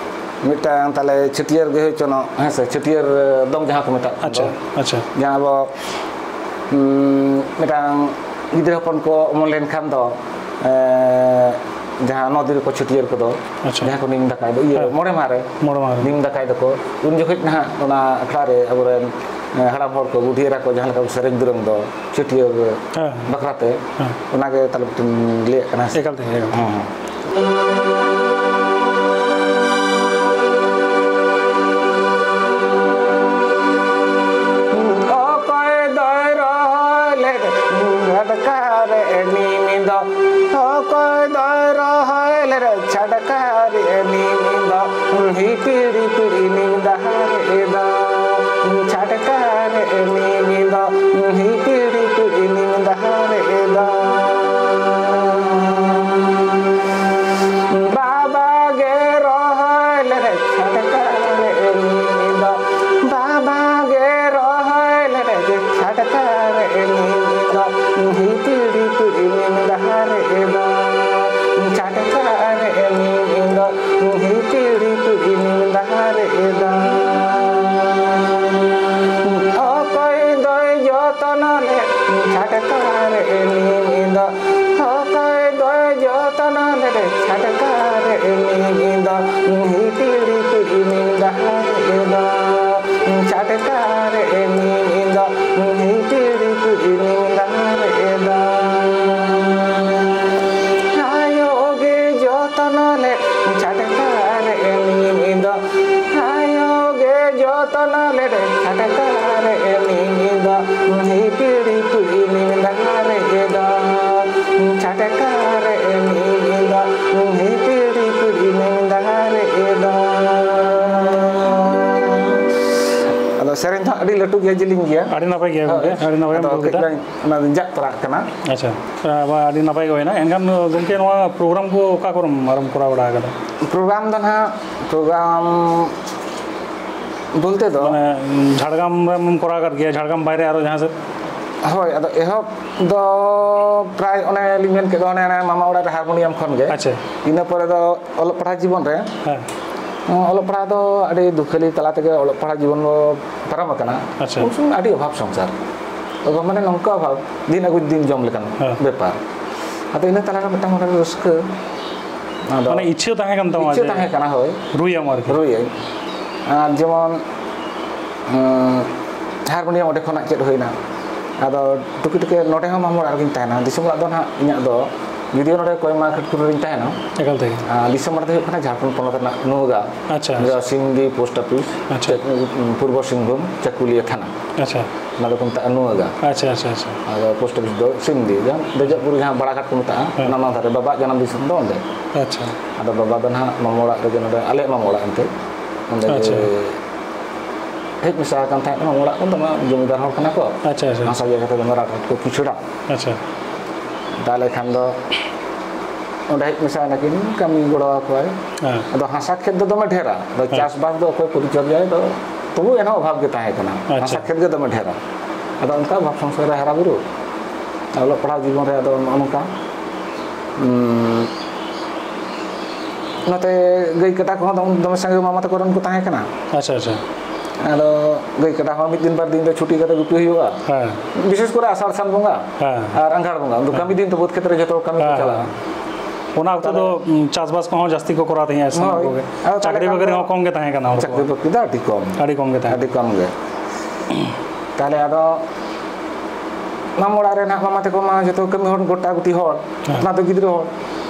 ᱢᱤᱫᱴᱟᱝ ᱛᱟᱦᱞᱮ ᱪᱷᱟᱹᱴᱭᱟᱹᱨ ᱜᱮ ᱦᱩᱭ ᱦᱚᱪᱚᱱᱚᱜ, ᱦᱮᱸ ᱥᱮ? ᱪᱷᱟᱹᱴᱭᱟᱹᱨ ᱫᱚᱝ ᱡᱟᱦᱟᱸ ᱠᱚ ᱢᱮᱛᱟᱜ ᱠᱟᱱ ᱟᱪᱪᱷᱟ, ᱫᱚ᱾ ᱟᱪᱪᱷᱟ᱾ ᱡᱟᱦᱟᱸ ᱟᱵᱚ, ᱩᱸ, ᱢᱤᱫᱴᱟᱝ ᱜᱤᱫᱽᱨᱟᱹ ᱦᱚᱯᱚᱱ ᱠᱚ ᱚᱢᱚᱱ ᱞᱮᱱᱠᱷᱟᱱ ᱫᱚ, ᱮᱸ, ᱡᱟᱦᱟᱸ ᱱᱚ ᱫᱤᱱ ᱨᱮᱠᱚ ᱪᱷᱟᱹᱴᱭᱟᱹᱨ ᱠᱚᱫᱚ, ᱟᱪᱪᱷᱟ᱾ ᱡᱟᱦᱟᱸ ᱠᱚ ᱱᱤᱢ ᱫᱟᱠᱟᱭ ᱫᱚ, ᱤᱭᱟᱹ, ᱦᱮᱸ᱾ ᱢᱚᱬᱮ ᱢᱟᱦᱟ ᱨᱮ ᱢᱚᱬᱮ ᱢᱟᱦᱟ ᱨᱮ᱾ ᱱᱤᱢ ᱫᱟᱠᱟᱭ ᱫᱚᱠᱚ, ᱩᱱ ᱡᱚᱠᱷᱚᱡ ᱱᱟᱦᱟᱜ ᱚᱱᱟ ᱟᱠᱷᱲᱟ ᱨᱮ ᱟᱵᱚᱨᱮᱱ ᱦᱟᱲᱟᱢ ᱦᱚᱲ ᱠᱚ, ᱵᱩᱰᱷᱤ ᱮᱨᱟ ᱠᱚ ᱡᱟᱦᱟᱸ ᱞᱮᱠᱟ ᱠᱚ ᱥᱮᱨᱮᱧ ᱫᱩᱨᱟᱹᱝ ᱫᱚ ᱪᱷᱟᱹᱴᱭᱟᱹᱨ ᱦᱮᱸ᱾ ᱵᱟᱠᱷᱨᱟᱛᱮ, ᱦᱮᱸ᱾ ᱚᱱᱟᱜᱮ ᱛᱟᱦᱞᱮ ᱢᱤᱫᱴᱮᱱ ᱞᱟᱹᱭᱟᱜ ᱠᱟᱱᱟ᱾ ᱮᱠᱟᱞ ᱛᱮ, ᱮᱠᱟᱞ ᱛᱮ᱾ ᱦᱮᱸ, ᱦᱮᱸ᱾ ᱚᱠᱚᱭ ᱫᱚᱭ ᱨᱚᱦᱚᱭ ᱞᱮᱫ ᱜᱟᱰᱠᱟᱨ ᱱᱤᱢ ᱫᱚ, ᱚᱠᱚᱭ ᱫᱚᱭ ᱨᱚᱦᱚᱭ ᱞᱮᱫ ᱪᱷᱟᱰᱠᱟᱨ ᱱᱤᱢ ᱫᱚ, ᱦᱤᱯᱤᱲ ᱦᱤᱯᱤᱲ ᱱᱤᱢ ᱫᱟᱦᱟᱨ ᱮᱫᱟ᱾ ᱪᱷᱟᱰᱠᱟᱨ ᱱᱤᱢ ᱫᱚ, ᱦᱤᱯᱤᱲ ᱦᱤᱯᱤᱲ ᱱᱤᱢ ᱫᱟᱦᱟᱨ ᱮᱫᱟ᱾ ᱵᱟᱵᱟ ᱜᱮ ᱨᱚᱦᱚᱭ ᱞᱮᱫ ᱪᱷᱟᱰᱠᱟᱨ ᱱᱤᱢ ᱫᱚ, ᱵᱟᱵᱟ ᱜᱮ ᱨᱚᱦᱚᱭ ᱞᱮᱫ ᱪᱷᱟᱰᱠᱟᱨ ᱱᱤᱢ ᱫᱚ, ᱦᱤᱯᱤᱲ ᱦᱤᱯᱤᱲ ᱱᱤᱢ ᱫᱟᱦᱟᱨ ᱮᱫᱟ᱾ ᱪᱷᱟᱰᱠᱟᱨ ᱱᱤᱢ ᱫᱚ, ᱦᱤᱯᱤᱲ ᱦᱤᱯᱤᱲ ᱱᱤᱢ ᱫᱟᱦᱟᱨ ᱮᱫᱟ᱾ ᱚᱠᱚᱭ ᱫᱚᱭ ᱡᱚᱛᱚᱱ ᱞᱮᱫ ᱪᱷᱟᱰᱠᱟᱨ ᱱᱤᱢ ᱫᱚ, ᱚᱠᱚᱭ ᱫᱚᱭ ᱡᱚᱛᱚᱱ ᱞᱮᱫ ᱪᱷᱟᱰᱠᱟᱨ ᱱᱤᱢ ᱫᱚ, ᱦᱤᱯᱤᱲ ᱦᱤᱯᱤᱲ ᱱᱤᱢ ᱫᱟᱦᱟᱨ ᱮᱫᱟ᱾ ᱪᱷᱟᱰᱠᱟᱨ ᱱᱤᱢ ᱫᱚ, ᱦᱤᱯᱤᱲ ᱦᱤᱯᱤᱲ ᱱᱤᱢ ᱫᱟᱦᱟᱨ ᱮᱫᱟ᱾ ᱟᱭᱳ ᱜᱮ ᱡᱚᱛᱚᱱ ᱞᱮᱫ ᱪᱷᱟᱰᱠᱟᱨ ᱱᱤᱢ ᱫᱚ, ᱟᱭᱳ ᱜᱮ ᱡᱚᱛᱚᱱ ᱞᱮᱫ ᱪᱷᱟᱰᱠᱟᱨ ᱱᱤᱢ ᱫᱚ, ᱦᱤᱯᱤᱲ ᱦᱤᱯᱤᱲ ᱱᱤᱢ ᱫᱟᱦᱟᱨ ᱮᱫᱟ᱾ ᱪᱷᱟᱰᱠᱟᱨ ᱱᱤᱢ ᱫᱚ, ᱦᱤᱯᱤᱲ ᱦᱤᱯᱤᱲ ᱱᱤᱢ ᱫᱟᱦᱟᱨ ᱮᱫᱟ᱾ ᱟᱫᱚ ᱥᱮᱨᱮᱧ ᱫᱚ ᱦᱟᱸᱜ ᱟᱹᱰᱤ ᱞᱟᱹᱴᱩ ᱜᱮᱭᱟ, ᱡᱮᱞᱮᱧ ᱜᱮᱭᱟ᱾ ᱟᱹᱰᱤ ᱱᱟᱯᱟᱭ ᱜᱮᱭᱟ ᱜᱚᱢᱠᱮ, ᱦᱳᱭ᱾ ᱟᱹᱰᱤ ᱱᱟᱯᱟᱭ ᱮᱢ ᱟᱫᱚ ᱫᱚᱦᱚ ᱠᱟᱹᱡ ᱠᱮᱫᱟ᱾ ᱞᱟᱝ ᱚᱱᱟ ᱫᱚᱧ ᱡᱟᱜ ᱛᱚᱨᱟᱜ ᱠᱟᱱᱟ᱾ ᱟᱪᱪᱷᱟ, ᱟᱵᱟᱨ ᱟᱹᱰᱤ ᱱᱟᱯᱟᱭ ᱜᱮ ᱦᱩᱭᱱᱟ᱾ ᱮᱱᱠᱷᱟᱱ ᱜᱚᱢᱠᱮ, ᱱᱚᱣᱟ ᱯᱨᱳᱜᱨᱟᱢ ᱠᱚ ᱚᱠᱟ ᱠᱚᱨᱮᱢ ᱟᱨᱚᱢ ᱠᱚᱨᱟᱣ ᱵᱟᱲᱟ ᱟᱠᱟᱫᱟ? ᱯᱨᱳᱜᱨᱟᱢ ᱫᱚ ᱱᱟᱦᱟᱜ, ᱯᱨᱳᱜᱨᱟᱢ ᱵᱚᱞᱛᱮ ᱫᱚ ᱢᱟᱱᱮ, ᱡᱷᱟᱲᱜᱨᱟᱢ ᱨᱮᱢ ᱠᱚᱨᱟᱣ ᱟᱠᱟᱫ ᱜᱮᱭᱟ, ᱡᱷᱟᱲᱜᱨᱟᱢ ᱵᱟᱭᱨᱮ ᱟᱨᱚ ᱡᱟᱦᱟᱸ ᱥᱮᱫ? ᱦᱳᱭ, ᱟᱫᱚ ᱮᱦᱚᱵ ᱫᱚ ᱯᱨᱟᱭ ᱚᱱᱮ ᱞᱤᱧ ᱢᱮᱱ ᱠᱮᱫ ᱫᱚ, ᱚᱱᱮ, ᱚᱱᱮ ᱢᱟᱢᱟ ᱚᱲᱟᱜ ᱨᱮ ᱦᱟᱨᱢᱳᱱᱤᱭᱟᱢ ᱠᱷᱚᱱ ᱜᱮ᱾ ᱟᱪᱪᱷᱟ᱾ ᱤᱱᱟᱹ ᱯᱚᱨᱮ ᱫᱚ ᱚᱞᱚᱜ ᱯᱟᱲᱦᱟᱜ ᱡᱤᱵᱚᱱ ᱨᱮ, ᱦᱮᱸ᱾ ᱚᱞᱚᱜ ᱯᱟᱲᱦᱟᱜ ᱫᱚ ᱟᱹᱰᱤ ᱫᱩᱠᱷᱟᱹᱞᱤ ᱛᱟᱞᱟ ᱛᱮᱜᱮ ᱚᱞᱚᱜ ᱯᱟᱲᱦᱟᱜ ᱡᱤᱵᱚᱱ ᱫᱚ ᱯᱟᱨᱚᱢ ᱟᱠᱟᱱᱟ᱾ ᱟᱪᱪᱷᱟ᱾ ᱩᱱ ᱥᱚᱢᱚᱭ ᱟᱹᱰᱤ ᱚᱵᱷᱟᱵ ᱥᱚᱝᱥᱟᱨ᱾ ᱚᱵᱷᱟᱵ ᱢᱟᱱᱮ ᱱᱚᱝᱠᱟ ᱚᱵᱷᱟᱵ, ᱫᱤᱱ ᱟᱹᱜᱩ ᱫᱤᱱ ᱡᱚᱢ ᱞᱮᱠᱟᱱ ᱦᱮᱸ᱾ ᱵᱮᱯᱟᱨ᱾ ᱟᱫᱚ ᱤᱱᱟᱹ ᱛᱟᱞᱟᱨᱮ ᱢᱤᱫᱴᱟᱝ ᱢᱚᱱᱮᱨᱮ ᱨᱟᱹᱥᱠᱟᱹ᱾ ᱟᱫᱚ ᱢᱟᱱᱮ ᱤᱪᱪᱷᱟᱹ ᱛᱟᱦᱮᱸ ᱠᱟᱱ ᱛᱟᱢᱟ ᱤᱪᱪᱷᱟᱹ ᱡᱮ ᱛᱟᱦᱮᱸ ᱠᱟᱱᱟ, ᱦᱳᱭ᱾ ᱨᱩᱭᱟᱢ ᱟᱨᱠᱤ᱾ ᱨᱩᱭᱟᱹᱧ᱾ ᱟᱨ ᱡᱮᱢᱚᱱ, ᱩᱸ, ᱦᱟᱨᱢᱳᱱᱤᱭᱟᱢ ᱚᱸᱰᱮ ᱠᱷᱚᱱᱟᱜ ᱪᱮᱫ ᱦᱩᱭᱱᱟ᱾ ᱟᱫᱚ ᱴᱩᱠᱤ ᱴᱩᱠᱤ ᱱᱚᱰᱮ ᱦᱚᱸ ᱢᱟᱢᱚ ᱚᱲᱟᱜ ᱨᱮᱜᱤᱧ ᱛᱟᱦᱮᱱᱟ᱾ ᱫᱤᱥᱚᱢ ᱚᱲᱟᱜ ᱫᱚ ᱱᱟᱦᱟᱜ ᱤᱧᱟᱹᱜ ᱫᱚ ᱡᱩᱫᱤᱭᱳ ᱱᱚᱰᱮ ᱠᱚᱭᱢᱟ ᱠᱷᱟᱴᱠᱩᱲ ᱨᱤᱧ ᱛᱟᱦᱮᱱᱟ᱾ ᱮᱠᱟᱞ ᱛᱮᱜᱮ᱾ ᱟᱨ ᱫᱤᱥᱚᱢ ᱚᱲᱟᱜ ᱫᱚ ᱦᱩᱭᱩᱜ ᱠᱟᱱᱟ ᱡᱷᱟᱲᱠᱷᱚᱸᱰ ᱯᱚᱱᱚᱛ ᱨᱮᱱᱟᱜ ᱱᱩᱣᱟᱜᱟ᱾ ᱟᱪᱪᱷᱟ᱾ ᱡᱟᱦᱟᱸ ᱥᱤᱢᱫᱤ ᱯᱳᱥᱴ ᱚᱯᱷᱤᱥ, ᱟᱪᱪᱷᱟ᱾ ᱯᱩᱨᱵᱚ ᱥᱤᱝᱵᱷᱩᱢ, ᱪᱟᱠᱩᱞᱤᱭᱟᱹ ᱛᱷᱟᱱᱟ᱾ ᱟᱪᱪᱷᱟ᱾ ᱚᱱᱟ ᱫᱚᱠᱚ ᱢᱮᱛᱟᱜᱼᱟ ᱱᱩᱣᱟᱜᱟ᱾ ᱟᱪᱪᱷᱟ ᱟᱪᱪᱷᱟ ᱟᱪᱪᱷᱟ᱾ ᱟᱫᱚ ᱯᱳᱥᱴ ᱚᱯᱷᱤᱥ ᱫᱚ ᱥᱤᱢᱫᱤ, ᱡᱟᱦᱟᱸ ᱫᱮᱡᱚᱜᱯᱩᱨ ᱡᱟᱦᱟᱸ ᱵᱟᱲᱟᱜᱷᱟᱴ ᱠᱚ ᱢᱮᱛᱟᱜᱼᱟ, ᱦᱮᱸ᱾ ᱚᱱᱟ ᱱᱚᱣᱟ ᱫᱷᱟᱨᱮ ᱵᱟᱵᱟᱣᱟᱜ ᱡᱟᱱᱟᱢ ᱫᱤᱥᱚᱢ ᱫᱚ ᱚᱸᱰᱮ᱾ ᱟᱪᱪᱷᱟ᱾ ᱟᱫᱚ ᱵᱟᱵᱟ ᱫᱚ ᱱᱟᱦᱟᱜ ᱢᱟᱢᱚ ᱚᱲᱟᱜ ᱨᱮᱜᱮ, ᱱᱚᱰᱮ ᱟᱞᱮᱭᱟᱜ ᱢᱟᱢᱚ ᱚᱲᱟᱜ ᱮᱱᱛᱮ, ᱚᱸᱰᱮ ᱟᱪᱪᱷᱟ᱾ ᱜᱮ ᱦᱮᱡ ᱢᱮᱥᱟ ᱟᱠᱟᱱ ᱛᱟᱦᱮᱸᱫ᱾ ᱢᱟᱢᱚ ᱚᱲᱟᱜ ᱠᱚ ᱫᱚᱢᱮ ᱡᱚᱢᱤᱫᱟᱨ ᱦᱚᱲ ᱠᱟᱱᱟ ᱠᱚ᱾ ᱟᱪᱪᱷᱟ, ᱟᱪᱪᱷᱟ᱾ ᱦᱟᱥᱟ ᱡᱟᱭᱜᱟ ᱛᱮ ᱫᱚᱢᱮ ᱨᱟᱴ ᱨᱟᱴ ᱠᱚ ᱠᱤᱥᱟᱹᱲᱟ᱾ ᱟᱪᱪᱷᱟ᱾ ᱛᱟᱦᱚᱞᱮ ᱠᱷᱟᱱ ᱫᱚ ᱚᱸᱰᱮ ᱦᱮᱡ ᱢᱮᱥᱟ ᱮᱱᱟᱠᱤᱱ, ᱠᱟᱹᱢᱤ ᱜᱚᱲᱚ ᱟᱠᱚᱣᱟᱭ᱾ ᱦᱮᱸ᱾ ᱟᱫᱚ ᱦᱟᱥᱟ ᱠᱷᱮᱛ ᱫᱚ ᱫᱚᱢᱮ ᱰᱷᱮᱨᱟ, ᱟᱫᱚ ᱦᱮᱸ᱾ ᱪᱟᱥᱵᱟᱥ ᱫᱚ ᱚᱠᱚᱭ ᱯᱚᱨᱤᱪᱚᱨᱡᱟᱭ ᱫᱚ, ᱛᱚᱵᱩ ᱮᱱᱦᱚᱸ ᱚᱵᱷᱟᱵᱽ ᱜᱮ ᱛᱟᱦᱮᱸ ᱠᱟᱱᱟ᱾ ᱟᱪᱪᱷᱟ᱾ ᱦᱟᱥᱟ ᱠᱷᱮᱛ ᱜᱮ ᱫᱚᱢᱮ ᱰᱷᱮᱨᱟ᱾ ᱟᱫᱚ ᱚᱱᱠᱟ ᱚᱵᱷᱟᱵᱽ ᱥᱚᱝᱥᱟᱨ ᱨᱮ ᱦᱟᱨᱟ ᱵᱩᱨᱩ, ᱚᱞᱚᱜ ᱯᱟᱲᱦᱟᱣ ᱡᱤᱵᱚᱱ ᱨᱮ ᱟᱫᱚ ᱱᱚᱜᱼᱚ ᱱᱚᱝᱠᱟ᱾ ᱩᱸ, ᱱᱚᱛᱮ ᱜᱟᱹᱭ ᱠᱟᱰᱟ ᱠᱚᱦᱚᱸ ᱫᱚᱢ-, ᱫᱚᱢᱮ ᱥᱟᱸᱜᱮ ᱢᱟᱢᱟ ᱛᱟᱠᱚ ᱨᱮᱱ ᱠᱚ ᱛᱟᱦᱮᱸ ᱠᱟᱱᱟ᱾ ᱟᱪᱪᱷᱟ ᱟᱪᱪᱷᱟ᱾ ᱟᱫᱚ ᱜᱟᱹᱭ ᱠᱟᱰᱟ ᱦᱚᱸ ᱢᱤᱫ ᱫᱤᱱ ᱵᱟᱨ ᱫᱤᱱ ᱫᱚ ᱪᱷᱩᱴᱤ ᱠᱟᱛᱮ ᱜᱩᱯᱤ ᱦᱩᱭᱩᱜᱼᱟ᱾ ᱦᱮᱸ᱾ ᱵᱤᱥᱮᱥ ᱠᱚᱨᱮ ᱟᱥᱟᱲ ᱥᱟᱱ ᱵᱚᱸᱜᱟ ᱦᱮᱸ᱾ ᱦᱮᱸ᱾ ᱪᱟᱞᱟᱜᱼᱟ᱾ ᱚᱱᱟ ᱚᱠᱛᱚ ᱫᱚ ᱩᱸ, ᱪᱟᱥᱵᱟᱥ ᱠᱚᱦᱚᱸ ᱡᱟᱹᱥᱛᱤ ᱠᱚ ᱠᱚᱨᱟᱣ ᱛᱟᱦᱮᱸᱜᱼᱟ ᱥᱟᱱᱟᱢ ᱦᱳᱭ᱾ ᱠᱚᱜᱮ᱾ ᱟᱫᱚ ᱛᱟᱦᱚᱞᱮ ᱪᱟᱹᱠᱨᱤ ᱠᱷᱟᱱ ᱵᱟᱹᱠᱨᱤ ᱫᱚ ᱦᱚᱸ ᱠᱚᱢ ᱜᱮ ᱛᱟᱦᱮᱸ ᱠᱟᱱᱟ ᱩᱱ ᱚᱠᱛᱚ᱾ ᱪᱟᱹᱠᱨᱤ ᱵᱟᱹᱠᱨᱤ ᱫᱚ ᱟᱹᱰᱤ ᱠᱚᱢ᱾ ᱟᱹᱰᱤ ᱠᱚᱢ ᱜᱮ ᱛᱟᱦᱮᱸ ᱟᱹᱰᱤ ᱠᱚᱢ ᱜᱮ᱾ ᱛᱟᱦᱚᱞᱮ ᱟᱫᱚ ᱢᱟᱢᱚ ᱚᱲᱟᱜ ᱨᱮ ᱱᱟᱦᱟᱜ ᱢᱟᱢᱟ ᱛᱟᱠᱚ ᱢᱟ ᱡᱚᱛᱚ ᱠᱟᱹᱢᱤ ᱦᱚᱲ, ᱜᱚᱴᱟ ᱜᱩᱴᱤ ᱦᱚᱲ, ᱦᱮᱸ᱾ ᱚᱱᱟ ᱫᱚ ᱜᱤᱫᱽᱨᱟᱹ ᱦᱚᱲ᱾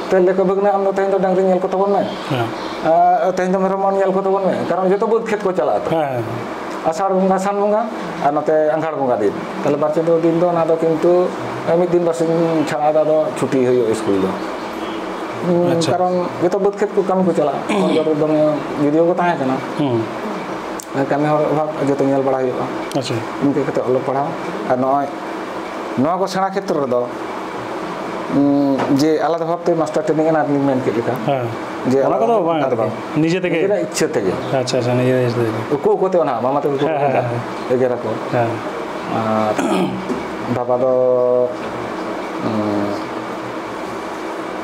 ᱛᱟᱦᱚᱞᱮ ᱠᱚ ᱵᱷᱟᱹᱜᱽᱱᱟᱹ, ᱟᱢ ᱫᱚ ᱛᱮᱦᱮᱧ ᱫᱚ ᱰᱟᱝᱨᱤ ᱧᱮᱞ ᱠᱚ ᱛᱟᱵᱚᱱ ᱢᱮ᱾ ᱦᱮᱸ᱾ ᱟᱨ ᱛᱮᱦᱮᱧ ᱫᱚ ᱢᱮᱨᱚᱢ ᱧᱮᱞ ᱠᱚ ᱛᱟᱵᱚᱱ ᱢᱮ, ᱠᱟᱨᱚᱱ ᱡᱚᱛᱚ ᱵᱟᱹᱫᱽ ᱠᱷᱮᱛ ᱠᱚ ᱪᱟᱞᱟᱜᱼᱟ ᱛᱚ᱾ ᱦᱮᱸ᱾ ᱟᱥᱟᱲ ᱵᱚᱸᱜᱟ, ᱥᱟᱱ ᱵᱚᱸᱜᱟ, ᱟᱨ ᱱᱚᱛᱮ ᱟᱸᱜᱷᱟᱲ ᱵᱚᱸᱜᱟ ᱫᱤᱱ᱾ ᱛᱟᱦᱚᱞᱮ ᱵᱟᱨ ᱪᱟᱸᱫᱳ ᱫᱤᱱ ᱫᱚ ᱚᱱᱟ ᱫᱚ ᱠᱤᱱᱛᱩ ᱢᱤᱫ ᱫᱤᱱ ᱵᱟᱨᱥᱤᱧ ᱪᱷᱟᱲᱟ ᱫᱚ ᱟᱫᱚ ᱪᱷᱩᱴᱤ ᱦᱩᱭᱩᱜᱼᱟ ᱥᱠᱩᱞ ᱫᱚ᱾ ᱦᱩᱸ, ᱟᱪᱪᱷᱟ᱾ ᱠᱟᱨᱚᱱ ᱡᱚᱛᱚ ᱵᱟᱹᱫᱽ ᱠᱷᱮᱛ ᱠᱚ ᱠᱟᱹᱢᱤ ᱠᱚ ᱪᱟᱞᱟᱜᱼᱟ᱾ ᱦᱚᱲ ᱫᱚ ᱫᱚᱢᱮ ᱡᱩᱫᱤᱭᱳ ᱠᱚ ᱛᱟᱦᱮᱸ ᱠᱟᱱᱟ᱾ ᱦᱩᱸ᱾ ᱠᱟᱹᱢᱤ ᱦᱚᱲ ᱚᱵᱷᱟᱵᱽ, ᱡᱚᱛᱚ ᱧᱮᱞ ᱵᱟᱲᱟ ᱦᱩᱭᱩᱜᱼᱟ᱾ ᱟᱪᱪᱷᱟ᱾ ᱤᱱᱠᱟᱹ ᱠᱟᱛᱮ ᱚᱞᱚᱜ ᱯᱟᱲᱦᱟᱣ᱾ ᱟᱨ ᱱᱚᱜᱼᱚᱭ ᱱᱚᱣᱟ ᱠᱚ ᱥᱮᱬᱟ ᱠᱷᱮᱛᱨᱚ ᱨᱮᱫᱚ, ᱩᱸ, ᱡᱮ ᱟᱞᱟᱫᱟ ᱵᱷᱟᱵᱽᱛᱮ ᱢᱟᱥᱴᱟᱨ ᱴᱨᱮᱱᱤᱝ ᱮᱱᱟ, ᱟᱹᱞᱤᱧ ᱢᱮᱱ ᱠᱮᱫ ᱞᱮᱠᱟ᱾ ᱦᱮᱸ᱾ ᱡᱮ ᱚᱱᱟ ᱠᱚᱫᱚ ᱵᱟᱝ ᱚᱱᱟ ᱫᱚ ᱟᱨᱠᱤ᱾ ᱵᱟᱝ᱾ ᱱᱤᱡᱮ ᱛᱮᱜᱮ᱾ ᱱᱤᱡᱮᱨᱟᱜ ᱤᱪᱪᱷᱟᱹ ᱛᱮᱜᱮ᱾ ᱟᱪᱪᱷᱟ, ᱟᱪᱪᱷᱟ, ᱱᱤᱡᱮ ᱤᱪᱪᱷᱟᱹ ᱛᱮᱜᱮ᱾ ᱩᱠᱩ ᱩᱠᱩ ᱛᱮ ᱚᱱᱟ ᱢᱟᱢᱟ ᱛᱟᱠᱚ ᱠᱚ ᱦᱮᱸ, ᱦᱮᱸ, ᱢᱮᱱᱟ, ᱦᱮᱸ᱾ ᱮᱜᱮᱨ ᱟᱠᱚ᱾ ᱦᱮᱸ᱾ ᱟᱨ ᱵᱟᱵᱟ ᱫᱚ, ᱩᱸ,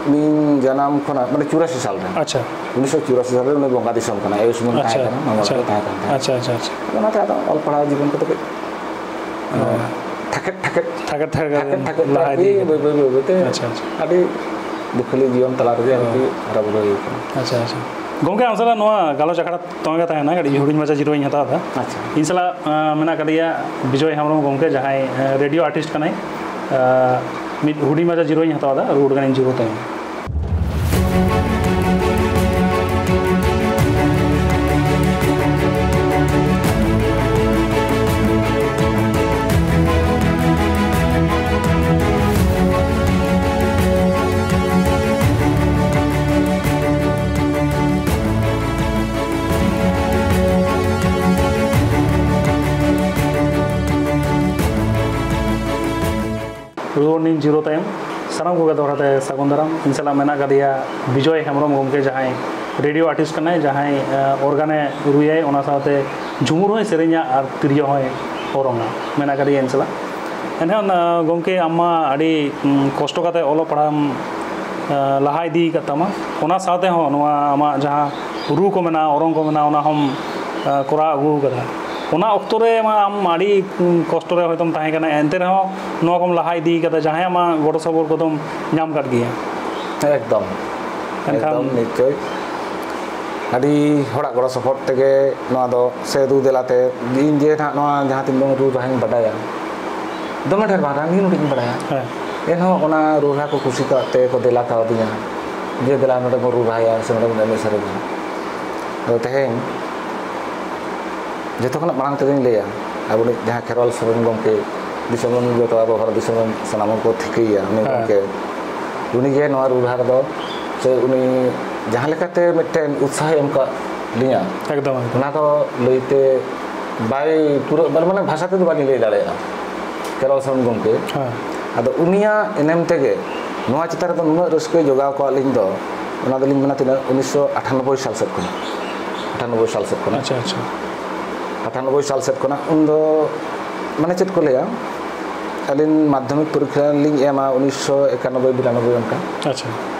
ᱤᱧ ᱡᱟᱱᱟᱢ ᱠᱷᱚᱱᱟᱜ, ᱢᱟᱱᱮ, ᱪᱩᱨᱟᱥᱤ ᱥᱟᱞ ᱨᱮ᱾ ᱟᱪᱪᱷᱟ᱾ ᱩᱱᱤᱥᱥᱚ ᱪᱩᱨᱟᱥᱤ ᱥᱟᱞ ᱨᱮ ᱩᱱᱤ ᱵᱚᱸᱜᱟ ᱫᱤᱥᱚᱢ ᱠᱟᱱᱟᱭ, ᱟᱭᱩᱥᱢᱟᱱ ᱛᱟᱦᱮᱸ ᱟᱪᱪᱷᱟ, ᱠᱟᱱᱟ, ᱢᱟᱢᱟ ᱟᱪᱪᱷᱟ᱾ ᱛᱟᱠᱚ ᱛᱟᱦᱮᱸ ᱠᱟᱱ ᱛᱟᱦᱮᱸᱫ᱾ ᱟᱪᱪᱷᱟ, ᱟᱪᱪᱷᱟ, ᱟᱪᱪᱷᱟ᱾ ᱚᱱᱟᱛᱮ ᱟᱫᱚ ᱚᱞ ᱯᱟᱲᱦᱟᱣ ᱡᱤᱵᱚᱱ ᱠᱚᱫᱚ ᱠᱟᱹᱡ, ᱦᱮᱸ᱾ ᱴᱷᱟᱠᱮᱫ, ᱴᱷᱟᱠᱮᱫ, ᱴᱷᱟᱠᱮᱫ, ᱴᱷᱟᱠᱮᱫ, ᱴᱷᱟᱠᱮᱫ ᱞᱟᱦᱟ ᱟᱨᱠᱤ ᱤᱫᱤ ᱠᱟᱱᱟ᱾ ᱵᱟᱹᱭ, ᱵᱟᱹᱭ, ᱵᱟᱹᱭ, ᱵᱟᱹᱭ ᱛᱮ ᱟᱪᱪᱷᱟ, ᱟᱪᱪᱷᱟ᱾ ᱟᱹᱰᱤ ᱫᱩᱠᱷᱟᱹᱞᱤ ᱡᱤᱭᱚᱱ ᱛᱟᱞᱟ ᱨᱮᱜᱮ ᱟᱨᱠᱤ ᱦᱟᱨᱟ ᱵᱩᱨᱩ ᱦᱩᱭ ᱠᱟᱱᱟ᱾ ᱟᱪᱪᱷᱟ, ᱟᱪᱪᱷᱟ᱾ ᱜᱚᱢᱠᱮ, ᱟᱢ ᱥᱟᱞᱟᱜ ᱱᱚᱣᱟ ᱜᱟᱞᱚᱪ ᱟᱠᱷᱲᱟ ᱛᱚᱸᱜᱮ ᱛᱟᱦᱮᱱᱟ, ᱠᱟᱹᱴᱤᱡ ᱦᱩᱰᱤᱧ ᱢᱟᱪᱷᱟ ᱡᱤᱨᱟᱹᱣ ᱤᱧ ᱦᱟᱛᱟᱣ ᱮᱫᱟ᱾ ᱟᱪᱪᱷᱟ᱾ ᱤᱧ ᱥᱟᱞᱟᱜ, ᱟᱸ, ᱢᱮᱱᱟᱜ ᱟᱠᱟᱫᱮᱭᱟ ᱵᱤᱡᱚᱭ ᱦᱮᱢᱵᱨᱚᱢ ᱜᱚᱢᱠᱮ, ᱡᱟᱦᱟᱸᱭ, ᱟᱸ, ᱨᱮᱰᱤᱭᱳ ᱟᱨᱴᱤᱥᱴ ᱠᱟᱱᱟᱭ᱾ ᱟᱸ, ᱢᱤᱫ ᱦᱩᱰᱤᱧ ᱢᱟᱪᱷᱟ ᱡᱤᱨᱟᱹᱣ ᱤᱧ ᱦᱟᱛᱟᱣ ᱮᱫᱟ, ᱨᱩᱣᱟᱹᱲ ᱜᱟᱱᱤᱧ ᱡᱤᱨᱟᱹᱣ ᱛᱟᱭᱚᱢ᱾ ᱨᱩᱣᱟᱹᱲ ᱱᱤᱧ ᱡᱤᱨᱟᱹᱣ ᱛᱟᱭᱚᱢ, ᱥᱟᱱᱟᱢ ᱠᱚᱜᱮ ᱫᱚᱦᱲᱟ ᱛᱮ ᱥᱟᱹᱜᱩᱱ ᱫᱟᱨᱟᱢ᱾ ᱤᱧ ᱥᱟᱞᱟᱜ ᱢᱮᱱᱟᱜ ᱟᱠᱟᱫᱮᱭᱟ ᱵᱤᱡᱚᱭ ᱦᱮᱢᱵᱨᱚᱢ ᱜᱚᱢᱠᱮ, ᱡᱟᱦᱟᱸᱭ ᱨᱮᱰᱤᱭᱳ ᱟᱨᱴᱤᱥᱴ ᱠᱟᱱᱟᱭ, ᱡᱟᱦᱟᱸᱭ, ᱮ, ᱚᱨᱜᱟᱱᱮ ᱨᱩᱭᱟᱭ, ᱚᱱᱟ ᱥᱟᱶᱛᱮ ᱡᱷᱩᱢᱩᱨ ᱦᱚᱸᱭ ᱥᱮᱨᱮᱧᱟ ᱟᱨ ᱛᱤᱨᱭᱳ ᱦᱚᱸᱭ ᱚᱨᱚᱝᱟ, ᱢᱮᱱᱟᱜ ᱟᱠᱟᱫᱮᱭᱟ ᱤᱧ ᱥᱟᱞᱟᱜ᱾ ᱮᱱᱠᱷᱟᱱ, ᱮ, ᱜᱚᱢᱠᱮ, ᱟᱢ ᱢᱟ ᱟᱹᱰᱤ, ᱩᱢ, ᱠᱚᱥᱴᱚ ᱠᱟᱛᱮ ᱚᱞᱚᱜ ᱯᱟᱲᱦᱟᱜ ᱮᱢ, ᱮ, ᱞᱟᱦᱟ ᱤᱫᱤ ᱟᱠᱟᱫ ᱛᱟᱢᱟ, ᱚᱱᱟ ᱥᱟᱶᱛᱮ ᱦᱚᱸ ᱱᱚᱣᱟ ᱟᱢᱟᱜ ᱡᱟᱦᱟᱸ ᱨᱩ ᱠᱚ ᱢᱮᱱᱟᱜᱼᱟ, ᱚᱨᱚᱝ ᱠᱚ ᱢᱮᱱᱟᱜᱼᱟ, ᱚᱱᱟ ᱦᱚᱸᱢ, ᱮ, ᱠᱚᱨᱟᱣ ᱟᱹᱜᱩ ᱟᱠᱟᱫᱟ᱾ ᱚᱱᱟ ᱚᱠᱛᱚ ᱨᱮ ᱢᱟ ᱟᱢ ᱟᱹᱰᱤ, ᱩᱢ, ᱠᱚᱥᱴᱚ ᱨᱮ ᱦᱚᱭᱛᱳᱢ ᱛᱟᱦᱮᱸ ᱠᱟᱱᱟ, ᱮᱱᱛᱮ ᱨᱮᱦᱚᱸ ᱱᱚᱣᱟ ᱠᱚᱢ ᱞᱟᱦᱟ ᱤᱫᱤ ᱠᱟᱫᱟ, ᱡᱟᱦᱟᱸᱭ ᱟᱢᱟᱜ ᱜᱚᱲᱚ ᱥᱚᱯᱚᱦᱚᱫ ᱠᱚᱫᱚᱢ ᱧᱟᱢ ᱟᱠᱟᱫ ᱜᱮᱭᱟ᱾ ᱮᱠᱫᱚᱢ᱾ ᱮᱱᱠᱷᱟᱱ ᱮᱠᱫᱚᱢ, ᱱᱤᱥᱪᱚᱭ᱾ ᱟᱹᱰᱤ ᱦᱚᱲᱟᱜ ᱜᱚᱲᱚ ᱥᱚᱯᱚᱦᱚᱫ ᱛᱮᱜᱮ ᱱᱚᱣᱟ ᱫᱚ ᱥᱮ ᱫᱩ ᱫᱮᱞᱟ ᱛᱮ ᱤᱧ ᱡᱮ ᱱᱟᱦᱟᱜ ᱱᱚᱣᱟ ᱡᱟᱦᱟᱸ ᱛᱤᱱ ᱩᱰᱟᱹᱝ ᱨᱩ ᱨᱟᱦᱟᱧ ᱵᱟᱰᱟᱭᱟ, ᱫᱚᱢᱮ ᱰᱷᱮᱨ ᱵᱟᱝ, ᱨᱟᱱ ᱜᱮ ᱱᱩᱱᱟᱹᱜ ᱤᱧ ᱵᱟᱰᱟᱭᱟ᱾ ᱦᱮᱸ᱾ ᱮᱱᱦᱚᱸ ᱚᱱᱟ ᱨᱩ ᱨᱟᱦᱟ ᱠᱚ ᱠᱩᱥᱤ ᱠᱟᱜ ᱛᱮ ᱠᱚ ᱫᱮᱞᱟ ᱠᱟᱣᱫᱤᱧᱟ ᱡᱮ, "ᱫᱮᱞᱟ ᱱᱚᱰᱮ ᱵᱚᱱ ᱨᱩ ᱨᱟᱦᱟᱭᱟ ᱥᱮ ᱱᱚᱰᱮ ᱵᱚᱱ ᱮᱱᱮᱡ ᱥᱮᱨᱮᱧᱟ᱾" ᱟᱫᱚ ᱛᱮᱦᱮᱧ ᱡᱚᱛᱚ ᱠᱷᱚᱱᱟᱜ ᱢᱟᱲᱟᱝ ᱛᱮᱫᱚᱧ ᱞᱟᱹᱭᱟ, ᱟᱵᱚᱱᱤᱡ ᱡᱟᱦᱟᱸ ᱠᱷᱮᱨᱣᱟᱞ ᱥᱚᱨᱮᱱ ᱜᱚᱢᱠᱮ, ᱫᱤᱥᱚᱢ ᱨᱮᱱ ᱡᱚᱛᱚ ᱟᱵᱚ ᱵᱷᱟᱨᱚᱛ ᱫᱤᱥᱚᱢ ᱨᱮᱱ ᱥᱟᱱᱟᱢ ᱦᱚᱲ ᱠᱚ ᱴᱷᱤᱠᱟᱹᱭᱟ, ᱩᱱᱤ ᱦᱮᱸ᱾ ᱜᱚᱢᱠᱮ, ᱩᱱᱤᱜᱮ ᱱᱚᱣᱟ ᱨᱩ ᱨᱟᱦᱟ ᱨᱮᱫᱚ, ᱥᱮ ᱩᱱᱤ ᱡᱟᱦᱟᱸ ᱞᱮᱠᱟᱛᱮ ᱢᱤᱫᱴᱮᱱ ᱩᱛᱥᱟᱦᱚᱭ ᱮᱢ ᱠᱟᱜ ᱞᱤᱧᱟ, ᱮᱠᱫᱚᱢ, ᱮᱠᱫᱚᱢ᱾ ᱚᱱᱟ ᱫᱚ ᱞᱟᱹᱭᱛᱮ ᱵᱟᱭ ᱯᱩᱨᱟᱹᱜ, ᱢᱟᱱᱮ, ᱢᱟᱱᱮ, ᱵᱷᱟᱥᱟ ᱛᱮᱫᱚ ᱵᱟᱹᱞᱤᱧ ᱞᱟᱹᱭ ᱫᱟᱲᱮᱭᱟᱜᱼᱟ, ᱠᱷᱮᱨᱣᱟᱞ ᱥᱚᱨᱮᱱ ᱜᱚᱢᱠᱮ᱾ ᱦᱮᱸ᱾ ᱟᱫᱚ ᱩᱱᱤᱭᱟᱜ ᱮᱱᱮᱢ ᱛᱮᱜᱮ ᱱᱚᱣᱟ ᱪᱮᱛᱟᱱ ᱨᱮᱫᱚ ᱱᱩᱱᱟᱹᱜ ᱨᱟᱹᱥᱠᱟᱹᱭ ᱡᱚᱜᱟᱣ ᱠᱟᱜ ᱞᱤᱧ ᱫᱚ, ᱚᱱᱟ ᱫᱚᱞᱤᱧ ᱢᱮᱱᱟ ᱛᱤᱱᱟᱹᱜ, ᱩᱱᱤᱥᱥᱚ ᱟᱴᱷᱟᱱᱚᱵᱵᱳᱭ ᱥᱟᱞ ᱥᱮᱫ ᱠᱷᱚᱱᱟᱜ, ᱟᱴᱷᱟᱱᱚᱵᱵᱳᱭ ᱥᱟᱞ ᱥᱮᱫ ᱠᱷᱚᱱᱟᱜ᱾ ᱟᱪᱪᱷᱟ, ᱟᱪᱪᱷᱟ᱾ ᱟᱴᱷᱟᱱᱚᱵᱵᱳᱭ ᱥᱟᱞ ᱥᱮᱫ ᱠᱷᱚᱱᱟᱜ᱾ ᱩᱱᱫᱚ, ᱢᱟᱱᱮ, ᱪᱮᱫ ᱠᱚ ᱞᱟᱹᱭᱟ, ᱟᱹᱞᱤᱧ ᱢᱟᱫᱽᱫᱷᱚᱢᱤᱠ ᱯᱚᱨᱤᱠᱠᱷᱟ ᱞᱤᱧ ᱮᱢᱟ ᱩᱱᱤᱥᱥᱚ ᱮᱠᱟᱱᱚᱵᱵᱳᱭ ᱵᱤᱨᱟᱱᱚᱵᱵᱳᱭ ᱚᱱᱠᱟ᱾ ᱟᱪᱪᱷᱟ᱾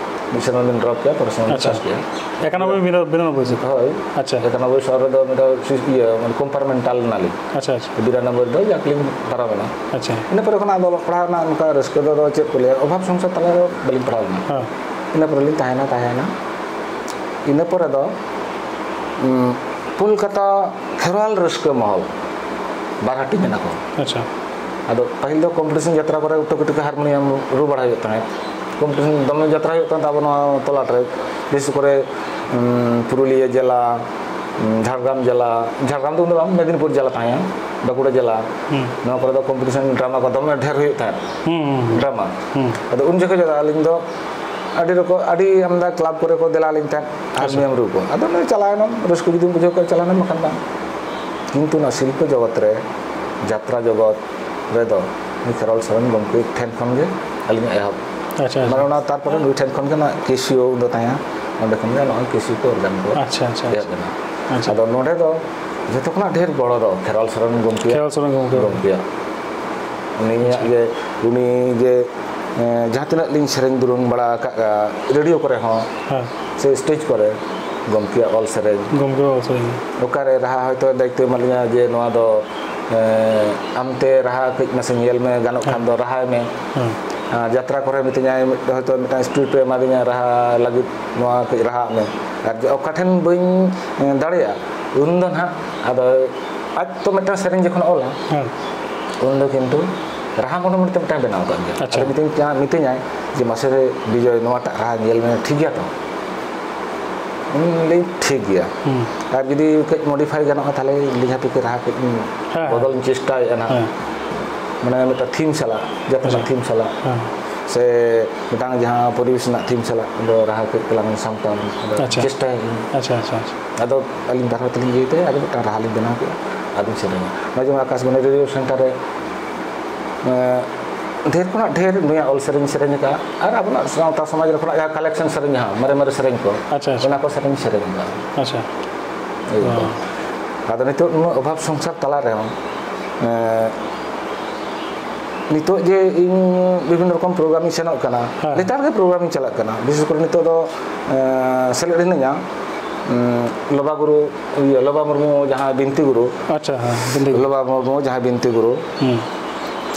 ᱢᱤᱫ ᱥᱮᱨᱢᱟ ᱞᱤᱧ ᱰᱨᱚᱯ ᱠᱮᱫᱟ, ᱯᱚᱨᱮ ᱥᱮᱨᱢᱟ ᱞᱤᱧ ᱟᱪᱪᱷᱟ᱾ ᱯᱟᱥ ᱠᱮᱫᱟ᱾ ᱮᱠᱟᱱᱚᱵᱵᱳᱭ ᱵᱤᱨᱟ-, ᱵᱤᱨᱟᱱᱚᱵᱵᱳᱭ ᱥᱮ? ᱦᱳᱭ᱾ ᱟᱪᱪᱷᱟ᱾ ᱮᱠᱟᱱᱚᱵᱵᱳᱭ ᱥᱟᱞ ᱨᱮᱫᱚ ᱢᱤᱫᱴᱟᱝ ᱥᱤ-, ᱤᱭᱟᱹ, ᱢᱟᱱᱮ, ᱠᱚᱢᱯᱟᱨᱴᱢᱮᱱᱴᱟᱞ ᱮᱱᱟᱞᱤᱧ᱾ ᱟᱪᱪᱷᱟ, ᱟᱪᱪᱷᱟ᱾ ᱵᱤᱨᱟᱱᱚᱵᱵᱳᱭ ᱨᱮᱫᱚ ᱡᱟᱠ ᱞᱤᱧ ᱯᱟᱨᱚᱢ ᱮᱱᱟ᱾ ᱟᱪᱪᱷᱟ᱾ ᱤᱱᱟᱹ ᱯᱚᱨᱮ ᱠᱷᱚᱱᱟᱜ ᱟᱫᱚ ᱚᱞᱚᱜ ᱯᱟᱲᱦᱟᱣ ᱨᱮᱱᱟᱜ ᱚᱱᱠᱟ ᱨᱟᱹᱥᱠᱟᱹ ᱫᱚ, ᱟᱫᱚ ᱪᱮᱫ ᱠᱚ ᱞᱟᱹᱭᱟ, ᱚᱵᱷᱟᱵᱽ ᱥᱚᱝᱥᱟᱨ ᱛᱟᱞᱟ ᱨᱮ ᱵᱟᱹᱞᱤᱧ ᱯᱟᱲᱦᱟᱣ ᱞᱮᱱᱟ᱾ ᱦᱮᱸ᱾ ᱤᱱᱟᱹ ᱯᱚᱨᱮ ᱞᱤᱧ ᱛᱟᱦᱮᱸᱭᱮᱱᱟ, ᱛᱟᱦᱮᱸᱭᱮᱱᱟ᱾ ᱤᱱᱟᱹ ᱯᱚᱨᱮ ᱫᱚ ᱩᱸ, ᱠᱳᱞᱠᱟᱛᱟ ᱠᱷᱮᱨᱣᱟᱞ ᱨᱟᱹᱥᱠᱟᱹ ᱢᱚᱦᱚᱞ, ᱵᱟᱨ ᱦᱟᱹᱴᱤᱧ ᱮᱱᱟ ᱠᱚ᱾ ᱟᱪᱪᱷᱟ᱾ ᱟᱫᱚ ᱯᱟᱹᱦᱤᱞ ᱫᱚ ᱠᱚᱢᱯᱤᱴᱤᱥᱚᱱ ᱡᱟᱛᱨᱟ ᱠᱚᱨᱮ ᱩᱴᱟᱹ ᱠᱟᱹᱴᱤ ᱠᱚ ᱦᱟᱨᱢᱳᱱᱤᱭᱟᱢ ᱨᱩ ᱵᱟᱲᱟ ᱦᱩᱭᱩᱜ ᱛᱟᱦᱮᱸᱫ᱾ ᱠᱚᱢᱯᱤᱴᱤᱥᱚᱱ ᱫᱚᱢᱮ ᱡᱟᱛᱨᱟ ᱦᱩᱭᱩᱜ ᱛᱟᱦᱮᱸᱫ ᱟᱵᱚ ᱱᱚᱣᱟ ᱴᱚᱞᱟ ᱨᱮ, ᱵᱤᱥᱮᱥ ᱠᱚᱨᱮ ᱩᱸ, ᱯᱩᱨᱩᱞᱤᱭᱟᱹ ᱡᱮᱞᱟ, ᱩᱸ, ᱡᱷᱟᱲᱜᱨᱟᱢ ᱡᱮᱞᱟ, ᱡᱷᱟᱲᱜᱨᱟᱢ ᱫᱚ ᱩᱱ ᱫᱚ ᱵᱟᱝ, ᱢᱮᱫᱤᱱᱤᱯᱩᱨ ᱡᱮᱞᱟ ᱛᱟᱦᱮᱸᱭᱟ, ᱵᱟᱸᱠᱩᱲᱟ ᱡᱮᱞᱟ, ᱦᱩᱸ᱾ ᱱᱚᱣᱟ ᱠᱚᱨᱮ ᱫᱚ ᱠᱚᱢᱯᱤᱴᱤᱥᱚᱱ ᱰᱨᱟᱢᱟ ᱠᱚ ᱫᱚᱢᱮ ᱰᱷᱮᱨ ᱦᱩᱭᱩᱜ ᱛᱟᱦᱮᱸᱫ᱾ ᱦᱩᱸ, ᱦᱩᱸ, ᱦᱩᱸ᱾ ᱰᱨᱟᱢᱟ᱾ ᱦᱩᱸ᱾ ᱟᱫᱚ ᱩᱱ ᱡᱚᱠᱷᱚᱡ ᱫᱚ ᱟᱹᱞᱤᱧ ᱫᱚ ᱟᱹᱰᱤ ᱨᱚᱠᱚᱢ, ᱟᱹᱰᱤ ᱟᱢᱫᱟ ᱠᱞᱟᱵᱽ ᱠᱚᱨᱮ ᱠᱚ ᱫᱮᱞᱟ ᱟᱹᱞᱤᱧ ᱛᱟᱦᱮᱸᱫ, ᱟᱪᱪᱷᱟ᱾ ᱦᱟᱨᱢᱳᱱᱤᱭᱟᱢ ᱨᱩ ᱠᱚ᱾ ᱟᱫᱚ ᱱᱩᱭ ᱪᱟᱞᱟᱣ ᱮᱱᱟᱢ, ᱨᱟᱹᱥᱠᱟᱹ ᱡᱩᱫᱤᱢ ᱵᱩᱡᱷᱟᱹᱣ ᱠᱷᱟᱱ ᱪᱟᱞᱟᱣ ᱮᱱᱟᱢ, ᱵᱟᱠᱷᱟᱱ ᱵᱟᱝ᱾ ᱠᱤᱱᱛᱩ ᱱᱚᱣᱟ ᱥᱤᱞᱯᱚ ᱡᱚᱜᱚᱛ ᱨᱮ, ᱡᱟᱛᱨᱟ ᱡᱚᱜᱚᱛ ᱨᱮᱫᱚ ᱱᱩᱭ ᱠᱷᱮᱨᱣᱟᱞ ᱥᱚᱨᱮᱱ ᱜᱚᱢᱠᱮ ᱴᱷᱮᱱ ᱠᱷᱚᱱ ᱜᱮ ᱟᱹᱞᱤᱧᱟᱜ ᱮᱦᱚᱵ᱾ ᱟᱪᱪᱷᱟ, ᱟᱪᱪᱷᱟ᱾ ᱢᱟᱱᱮ ᱚᱱᱟ ᱛᱟᱨᱯᱚᱨᱮ ᱱᱩᱭ ᱴᱷᱮᱱ ᱠᱷᱚᱱ ᱜᱮ ᱱᱚᱣᱟ ᱠᱮᱥᱤᱭᱳ ᱩᱱ ᱫᱚ ᱛᱟᱦᱮᱸ, ᱚᱸᱰᱮ ᱠᱷᱚᱱ ᱜᱮ ᱱᱚᱜᱼᱚᱭ ᱠᱮᱥᱤᱭᱳ ᱠᱚ ᱚᱨᱜᱟᱱ ᱠᱚ ᱟᱪᱪᱷᱟ, ᱟᱪᱪᱷᱟ, ᱮᱦᱚᱵ ᱟᱪᱪᱷᱟ᱾ ᱮᱱᱟ᱾ ᱟᱪᱪᱷᱟ᱾ ᱟᱫᱚ ᱱᱚᱰᱮ ᱫᱚ ᱡᱚᱛᱚ ᱠᱷᱚᱱᱟᱜ ᱰᱷᱮᱨ ᱜᱚᱲᱚ ᱫᱚ ᱠᱷᱮᱨᱣᱟᱞ ᱥᱚᱨᱮᱱ ᱜᱚᱢᱠᱮᱭᱟᱜ᱾ ᱠᱷᱮᱨᱣᱟᱞ ᱥᱚᱨᱮᱱ ᱜᱚᱢᱠᱮ᱾ ᱜᱚᱢᱠᱮᱭᱟᱜ᱾ ᱩᱱᱤᱭᱟᱜ ᱟᱪᱪᱷᱟ᱾ ᱜᱮ, ᱩᱱᱤ ᱡᱮ, ᱮᱸ, ᱡᱟᱦᱟᱸ ᱛᱤᱱᱟᱹᱜ ᱞᱤᱧ ᱥᱮᱨᱮᱧ ᱫᱩᱨᱟᱹᱝ ᱵᱟᱲᱟ ᱟᱠᱟᱫᱼᱟ ᱨᱮᱰᱤᱭᱳ ᱠᱚᱨᱮ ᱦᱚᱸ, ᱦᱮᱸ᱾ ᱥᱮ ᱥᱴᱮᱡᱽ ᱠᱚᱨᱮ ᱜᱚᱢᱠᱮᱭᱟᱜ ᱚᱞ ᱥᱮᱨᱮᱧ᱾ ᱜᱚᱢᱠᱮ ᱚᱞ ᱥᱮᱨᱮᱧ᱾ ᱚᱠᱟᱨᱮ ᱨᱟᱦᱟ ᱦᱚᱭᱛᱳ ᱫᱟᱭᱤᱛᱛᱚ ᱮᱢᱟᱫ ᱞᱤᱧᱟ ᱡᱮ ᱱᱚᱣᱟ ᱫᱚ, ᱮᱸ, ᱟᱢᱛᱮ ᱨᱟᱦᱟ ᱠᱟᱹᱡ ᱱᱟᱥᱮ ᱧᱮᱞ ᱢᱮ, ᱜᱟᱱᱚᱜ ᱠᱷᱟᱱ ᱫᱚ ᱨᱟᱦᱟᱭ ᱢᱮ᱾ ᱦᱮᱸ᱾ ᱟᱨ ᱡᱟᱛᱨᱟ ᱠᱚᱨᱮ ᱢᱤᱛᱟᱹᱧᱟᱭ, ᱢᱤᱫ, ᱦᱚᱭᱛᱳ ᱢᱤᱫᱴᱟᱝ ᱥᱠᱨᱤᱯᱴ ᱮ ᱮᱢᱟᱫᱤᱧᱟ ᱨᱟᱦᱟ ᱞᱟᱹᱜᱤᱫ, ᱱᱚᱣᱟ ᱠᱟᱹᱡ ᱨᱟᱦᱟᱜ ᱢᱮ᱾ ᱟᱨ ᱡᱚ-, ᱚᱠᱟ ᱴᱷᱮᱱ ᱵᱟᱹᱧ, ᱮᱸ, ᱫᱟᱲᱮᱭᱟᱜᱼᱟ, ᱩᱱ ᱫᱚ ᱱᱟᱦᱟᱜ ᱟᱫᱚ ᱟᱡ ᱛᱚ ᱢᱤᱫᱴᱟᱝ ᱥᱮᱨᱮᱧ ᱡᱚᱠᱷᱚᱱ ᱚᱞᱟ, ᱦᱮᱸ᱾ ᱩᱱ ᱫᱚ ᱠᱤᱱᱛᱩ ᱨᱟᱦᱟ ᱢᱚᱴᱟᱢᱩᱴᱤ ᱛᱮ ᱢᱤᱫᱴᱟᱝ ᱵᱮᱱᱟᱣ ᱠᱟᱜ ᱜᱮᱭᱟ᱾ ᱟᱪᱪᱷᱟ᱾ ᱟᱫᱚ ᱢᱤᱛᱟᱹᱧ, ᱢᱤᱛᱟᱹᱧᱟᱭ ᱡᱮ, "ᱢᱟᱥᱮ ᱨᱮ ᱵᱤᱡᱚᱭ, ᱱᱚᱣᱟᱴᱟᱜ ᱨᱟᱦᱟ ᱧᱮᱞ ᱢᱮ, ᱴᱷᱤᱠ ᱜᱮᱭᱟ ᱛᱚ?" ᱩᱱᱤ ᱞᱟᱹᱭ, "ᱴᱷᱤᱠ ᱜᱮᱭᱟ, ᱦᱩᱸ᱾ ᱟᱨ ᱡᱩᱫᱤ ᱠᱟᱹᱡ ᱢᱚᱰᱤᱯᱷᱟᱭ ᱜᱟᱱᱚᱜᱼᱟ, ᱛᱟᱦᱞᱮ ᱤᱧ ᱦᱟᱯᱮ ᱠᱟᱹᱡ ᱨᱟᱦᱟ ᱠᱟᱹᱡ ᱤᱧ ᱦᱮᱸ, ᱦᱮᱸ᱾ ᱵᱚᱫᱚᱞ ᱤᱧ ᱪᱮᱥᱴᱟᱭᱮᱫᱼᱟ ᱱᱟᱦᱟᱜ᱾" ᱦᱮᱸ᱾ ᱢᱟᱱᱮ ᱢᱤᱫᱴᱟᱝ ᱛᱷᱤᱢ ᱥᱟᱞᱟᱜ, ᱡᱟᱛᱨᱟ ᱟᱪᱪᱷᱟ᱾ ᱛᱷᱤᱢ ᱥᱟᱞᱟᱜ᱾ ᱦᱮᱸ᱾ ᱥᱮ ᱢᱤᱫᱴᱟᱝ ᱡᱟᱦᱟᱸ ᱯᱚᱨᱤᱵᱮᱥ ᱨᱮᱱᱟᱜ ᱛᱷᱤᱢ ᱥᱟᱞᱟᱜ ᱫᱚ ᱨᱟᱦᱟ ᱠᱟᱹᱡ ᱛᱟᱞᱟᱝ ᱥᱟᱢᱴᱟᱣ ᱟᱹᱧ᱾ ᱟᱫᱚ ᱟᱪᱪᱷᱟ᱾ ᱪᱮᱥᱴᱟᱭᱟᱹᱧ᱾ ᱟᱪᱪᱷᱟ, ᱟᱪᱪᱷᱟ, ᱟᱪᱪᱷᱟ᱾ ᱟᱫᱚ ᱟᱹᱞᱤᱧ ᱵᱟᱨ ᱦᱚᱲ ᱛᱮᱞᱤᱧ ᱤᱭᱟᱹᱭ ᱛᱮ, ᱟᱫᱚ ᱢᱤᱫᱴᱟᱝ ᱨᱟᱦᱟ ᱞᱤᱧ ᱵᱮᱱᱟᱣ ᱠᱮᱫᱼᱟ, ᱟᱫᱚᱧ ᱥᱮᱨᱮᱧᱟ᱾ ᱱᱚᱜᱼᱚᱭ ᱡᱮᱢᱚᱱ ᱟᱠᱟᱥᱵᱟᱱᱤ ᱨᱮᱰᱤᱭᱳ ᱥᱮᱱᱴᱟᱨ ᱨᱮ, ᱮᱸ, ᱰᱷᱮᱨ ᱠᱷᱚᱱᱟᱜ ᱰᱷᱮᱨ ᱱᱩᱭᱟᱜ ᱚᱞ ᱥᱮᱨᱮᱧ ᱥᱮᱨᱮᱧ ᱟᱠᱟᱫᱼᱟ, ᱟᱨ ᱟᱵᱚᱱᱟᱜ ᱥᱟᱶᱛᱟ ᱥᱚᱢᱟᱡᱽ ᱨᱮ ᱠᱷᱚᱱᱟᱜ ᱡᱟᱦᱟᱸ ᱠᱟᱞᱮᱠᱥᱚᱱ ᱥᱮᱨᱮᱧ, ᱡᱟᱦᱟᱸ ᱢᱟᱨᱮ ᱢᱟᱨᱮ ᱥᱮᱨᱮᱧ ᱠᱚ, ᱟᱪᱪᱷᱟ, ᱟᱪᱪᱷᱟ᱾ ᱚᱱᱟ ᱠᱚ ᱥᱮᱨᱮᱧ ᱥᱮᱨᱮᱧ ᱟᱠᱟᱫᱼᱟ᱾ ᱟᱪᱪᱷᱟ᱾ ᱮᱭ ᱚ᱾ ᱠᱚ᱾ ᱟᱫᱚ ᱱᱤᱛᱚᱜ ᱱᱩᱱᱟᱹᱜ ᱚᱵᱷᱟᱵᱽ ᱥᱚᱝᱥᱟᱨ ᱛᱟᱞᱟ ᱨᱮᱦᱚᱸ, ᱮᱸ, ᱱᱤᱛᱚᱜ ᱡᱮ ᱤᱧ ᱵᱤᱵᱷᱤᱱᱱᱚ ᱨᱚᱠᱚᱢ ᱯᱨᱳᱜᱨᱟᱢ ᱤᱧ ᱥᱮᱱᱚᱜ ᱠᱟᱱᱟ, ᱦᱮᱸ᱾ ᱞᱮᱛᱟᱲ ᱜᱮ ᱯᱨᱳᱜᱨᱟᱢ ᱤᱧ ᱪᱟᱞᱟᱜ ᱠᱟᱱᱟ, ᱵᱤᱥᱮᱥ ᱠᱚᱨᱮ ᱱᱤᱛᱚᱜ ᱫᱚ, ᱮᱸ, ᱥᱮᱞᱮᱫ ᱦᱤᱱᱟᱹᱧᱟ, ᱩᱸ, ᱞᱚᱵᱟ ᱜᱩᱨᱩ, ᱤᱭᱟᱹ, ᱞᱚᱵᱟ ᱢᱩᱨᱢᱩ ᱡᱟᱦᱟᱸ ᱵᱤᱱᱛᱤ ᱜᱩᱨᱩ, ᱟᱪᱪᱷᱟ, ᱦᱮᱸ, ᱵᱤᱱᱛᱤ ᱜᱩᱨᱩ᱾ ᱞᱚᱵᱟ ᱢᱩᱨᱢᱩ ᱡᱟᱦᱟᱸᱭ ᱵᱤᱱᱛᱤ ᱜᱩᱨᱩ, ᱦᱩᱸ᱾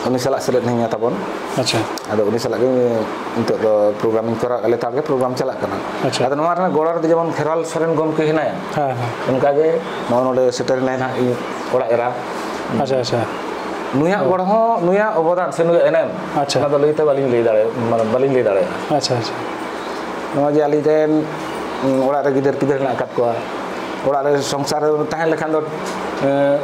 ᱩᱱᱤ ᱥᱟᱞᱟᱜ ᱥᱮᱞᱮᱫ ᱦᱮᱱᱟᱧᱟ ᱛᱟᱵᱚᱱ᱾ ᱟᱪᱪᱷᱟ᱾ ᱟᱫᱚ ᱩᱱᱤ ᱥᱟᱞᱟᱜ ᱜᱮ ᱱᱤᱛᱚᱜ ᱫᱚ ᱯᱨᱳᱜᱨᱟᱢᱤᱧ ᱠᱚᱨᱟᱣ, ᱞᱮᱛᱟᱲ ᱜᱮ ᱯᱨᱳᱜᱨᱟᱢ ᱪᱟᱞᱟᱜ ᱠᱟᱱᱟ᱾ ᱟᱪᱪᱷᱟ᱾ ᱟᱫᱚ ᱱᱚᱣᱟ ᱨᱮᱱᱟᱜ ᱜᱚᱲᱚ ᱨᱮᱫᱚ ᱡᱮᱢᱚᱱ ᱠᱷᱮᱨᱣᱟᱞ ᱥᱚᱨᱮᱱ ᱜᱚᱢᱠᱮ ᱦᱮᱱᱟᱭᱟ, ᱦᱮᱸ, ᱦᱮᱸ᱾ ᱚᱱᱠᱟᱜᱮ ᱱᱚᱜᱼᱚ ᱱᱚᱰᱮ ᱥᱮᱴᱮᱨ ᱮᱱᱟᱭ ᱱᱟᱦᱟᱜ ᱤᱧ ᱚᱲᱟᱜ ᱮᱨᱟ᱾ ᱟᱪᱪᱷᱟ, ᱟᱪᱪᱷᱟ᱾ ᱱᱩᱭᱟᱜ ᱚ᱾ ᱜᱚᱲᱚ ᱦᱚᱸ, ᱱᱩᱭᱟᱜ ᱚᱵᱚᱫᱟᱱ ᱥᱮ ᱱᱩᱭᱟᱜ ᱮᱱᱮᱢ, ᱟᱪᱪᱷᱟ᱾ ᱚᱱᱟ ᱫᱚ ᱞᱟᱹᱭᱛᱮ ᱵᱟᱹᱞᱤᱧ ᱞᱟᱹᱭ ᱫᱟᱲᱮ-, ᱢᱟᱱᱮ ᱵᱟᱹᱞᱤᱧ ᱞᱟᱹᱭ ᱫᱟᱲᱮᱭᱟᱜᱼᱟ᱾ ᱟᱪᱪᱷᱟ, ᱟᱪᱪᱷᱟ᱾ ᱱᱚᱜᱼᱚᱭ ᱡᱮ ᱟᱹᱞᱤᱧ ᱨᱮᱱ, ᱩᱸ, ᱚᱲᱟᱜ ᱨᱮ ᱜᱤᱫᱟᱹᱨ ᱯᱤᱫᱟᱹᱨ ᱦᱮᱱᱟᱜ ᱟᱠᱟᱫ ᱠᱚᱣᱟ, ᱚᱲᱟᱜ ᱨᱮ ᱥᱚᱝᱥᱟᱨ ᱨᱮ ᱛᱟᱦᱮᱸ ᱞᱮᱠᱷᱟᱱ ᱫᱚ, ᱮᱸ,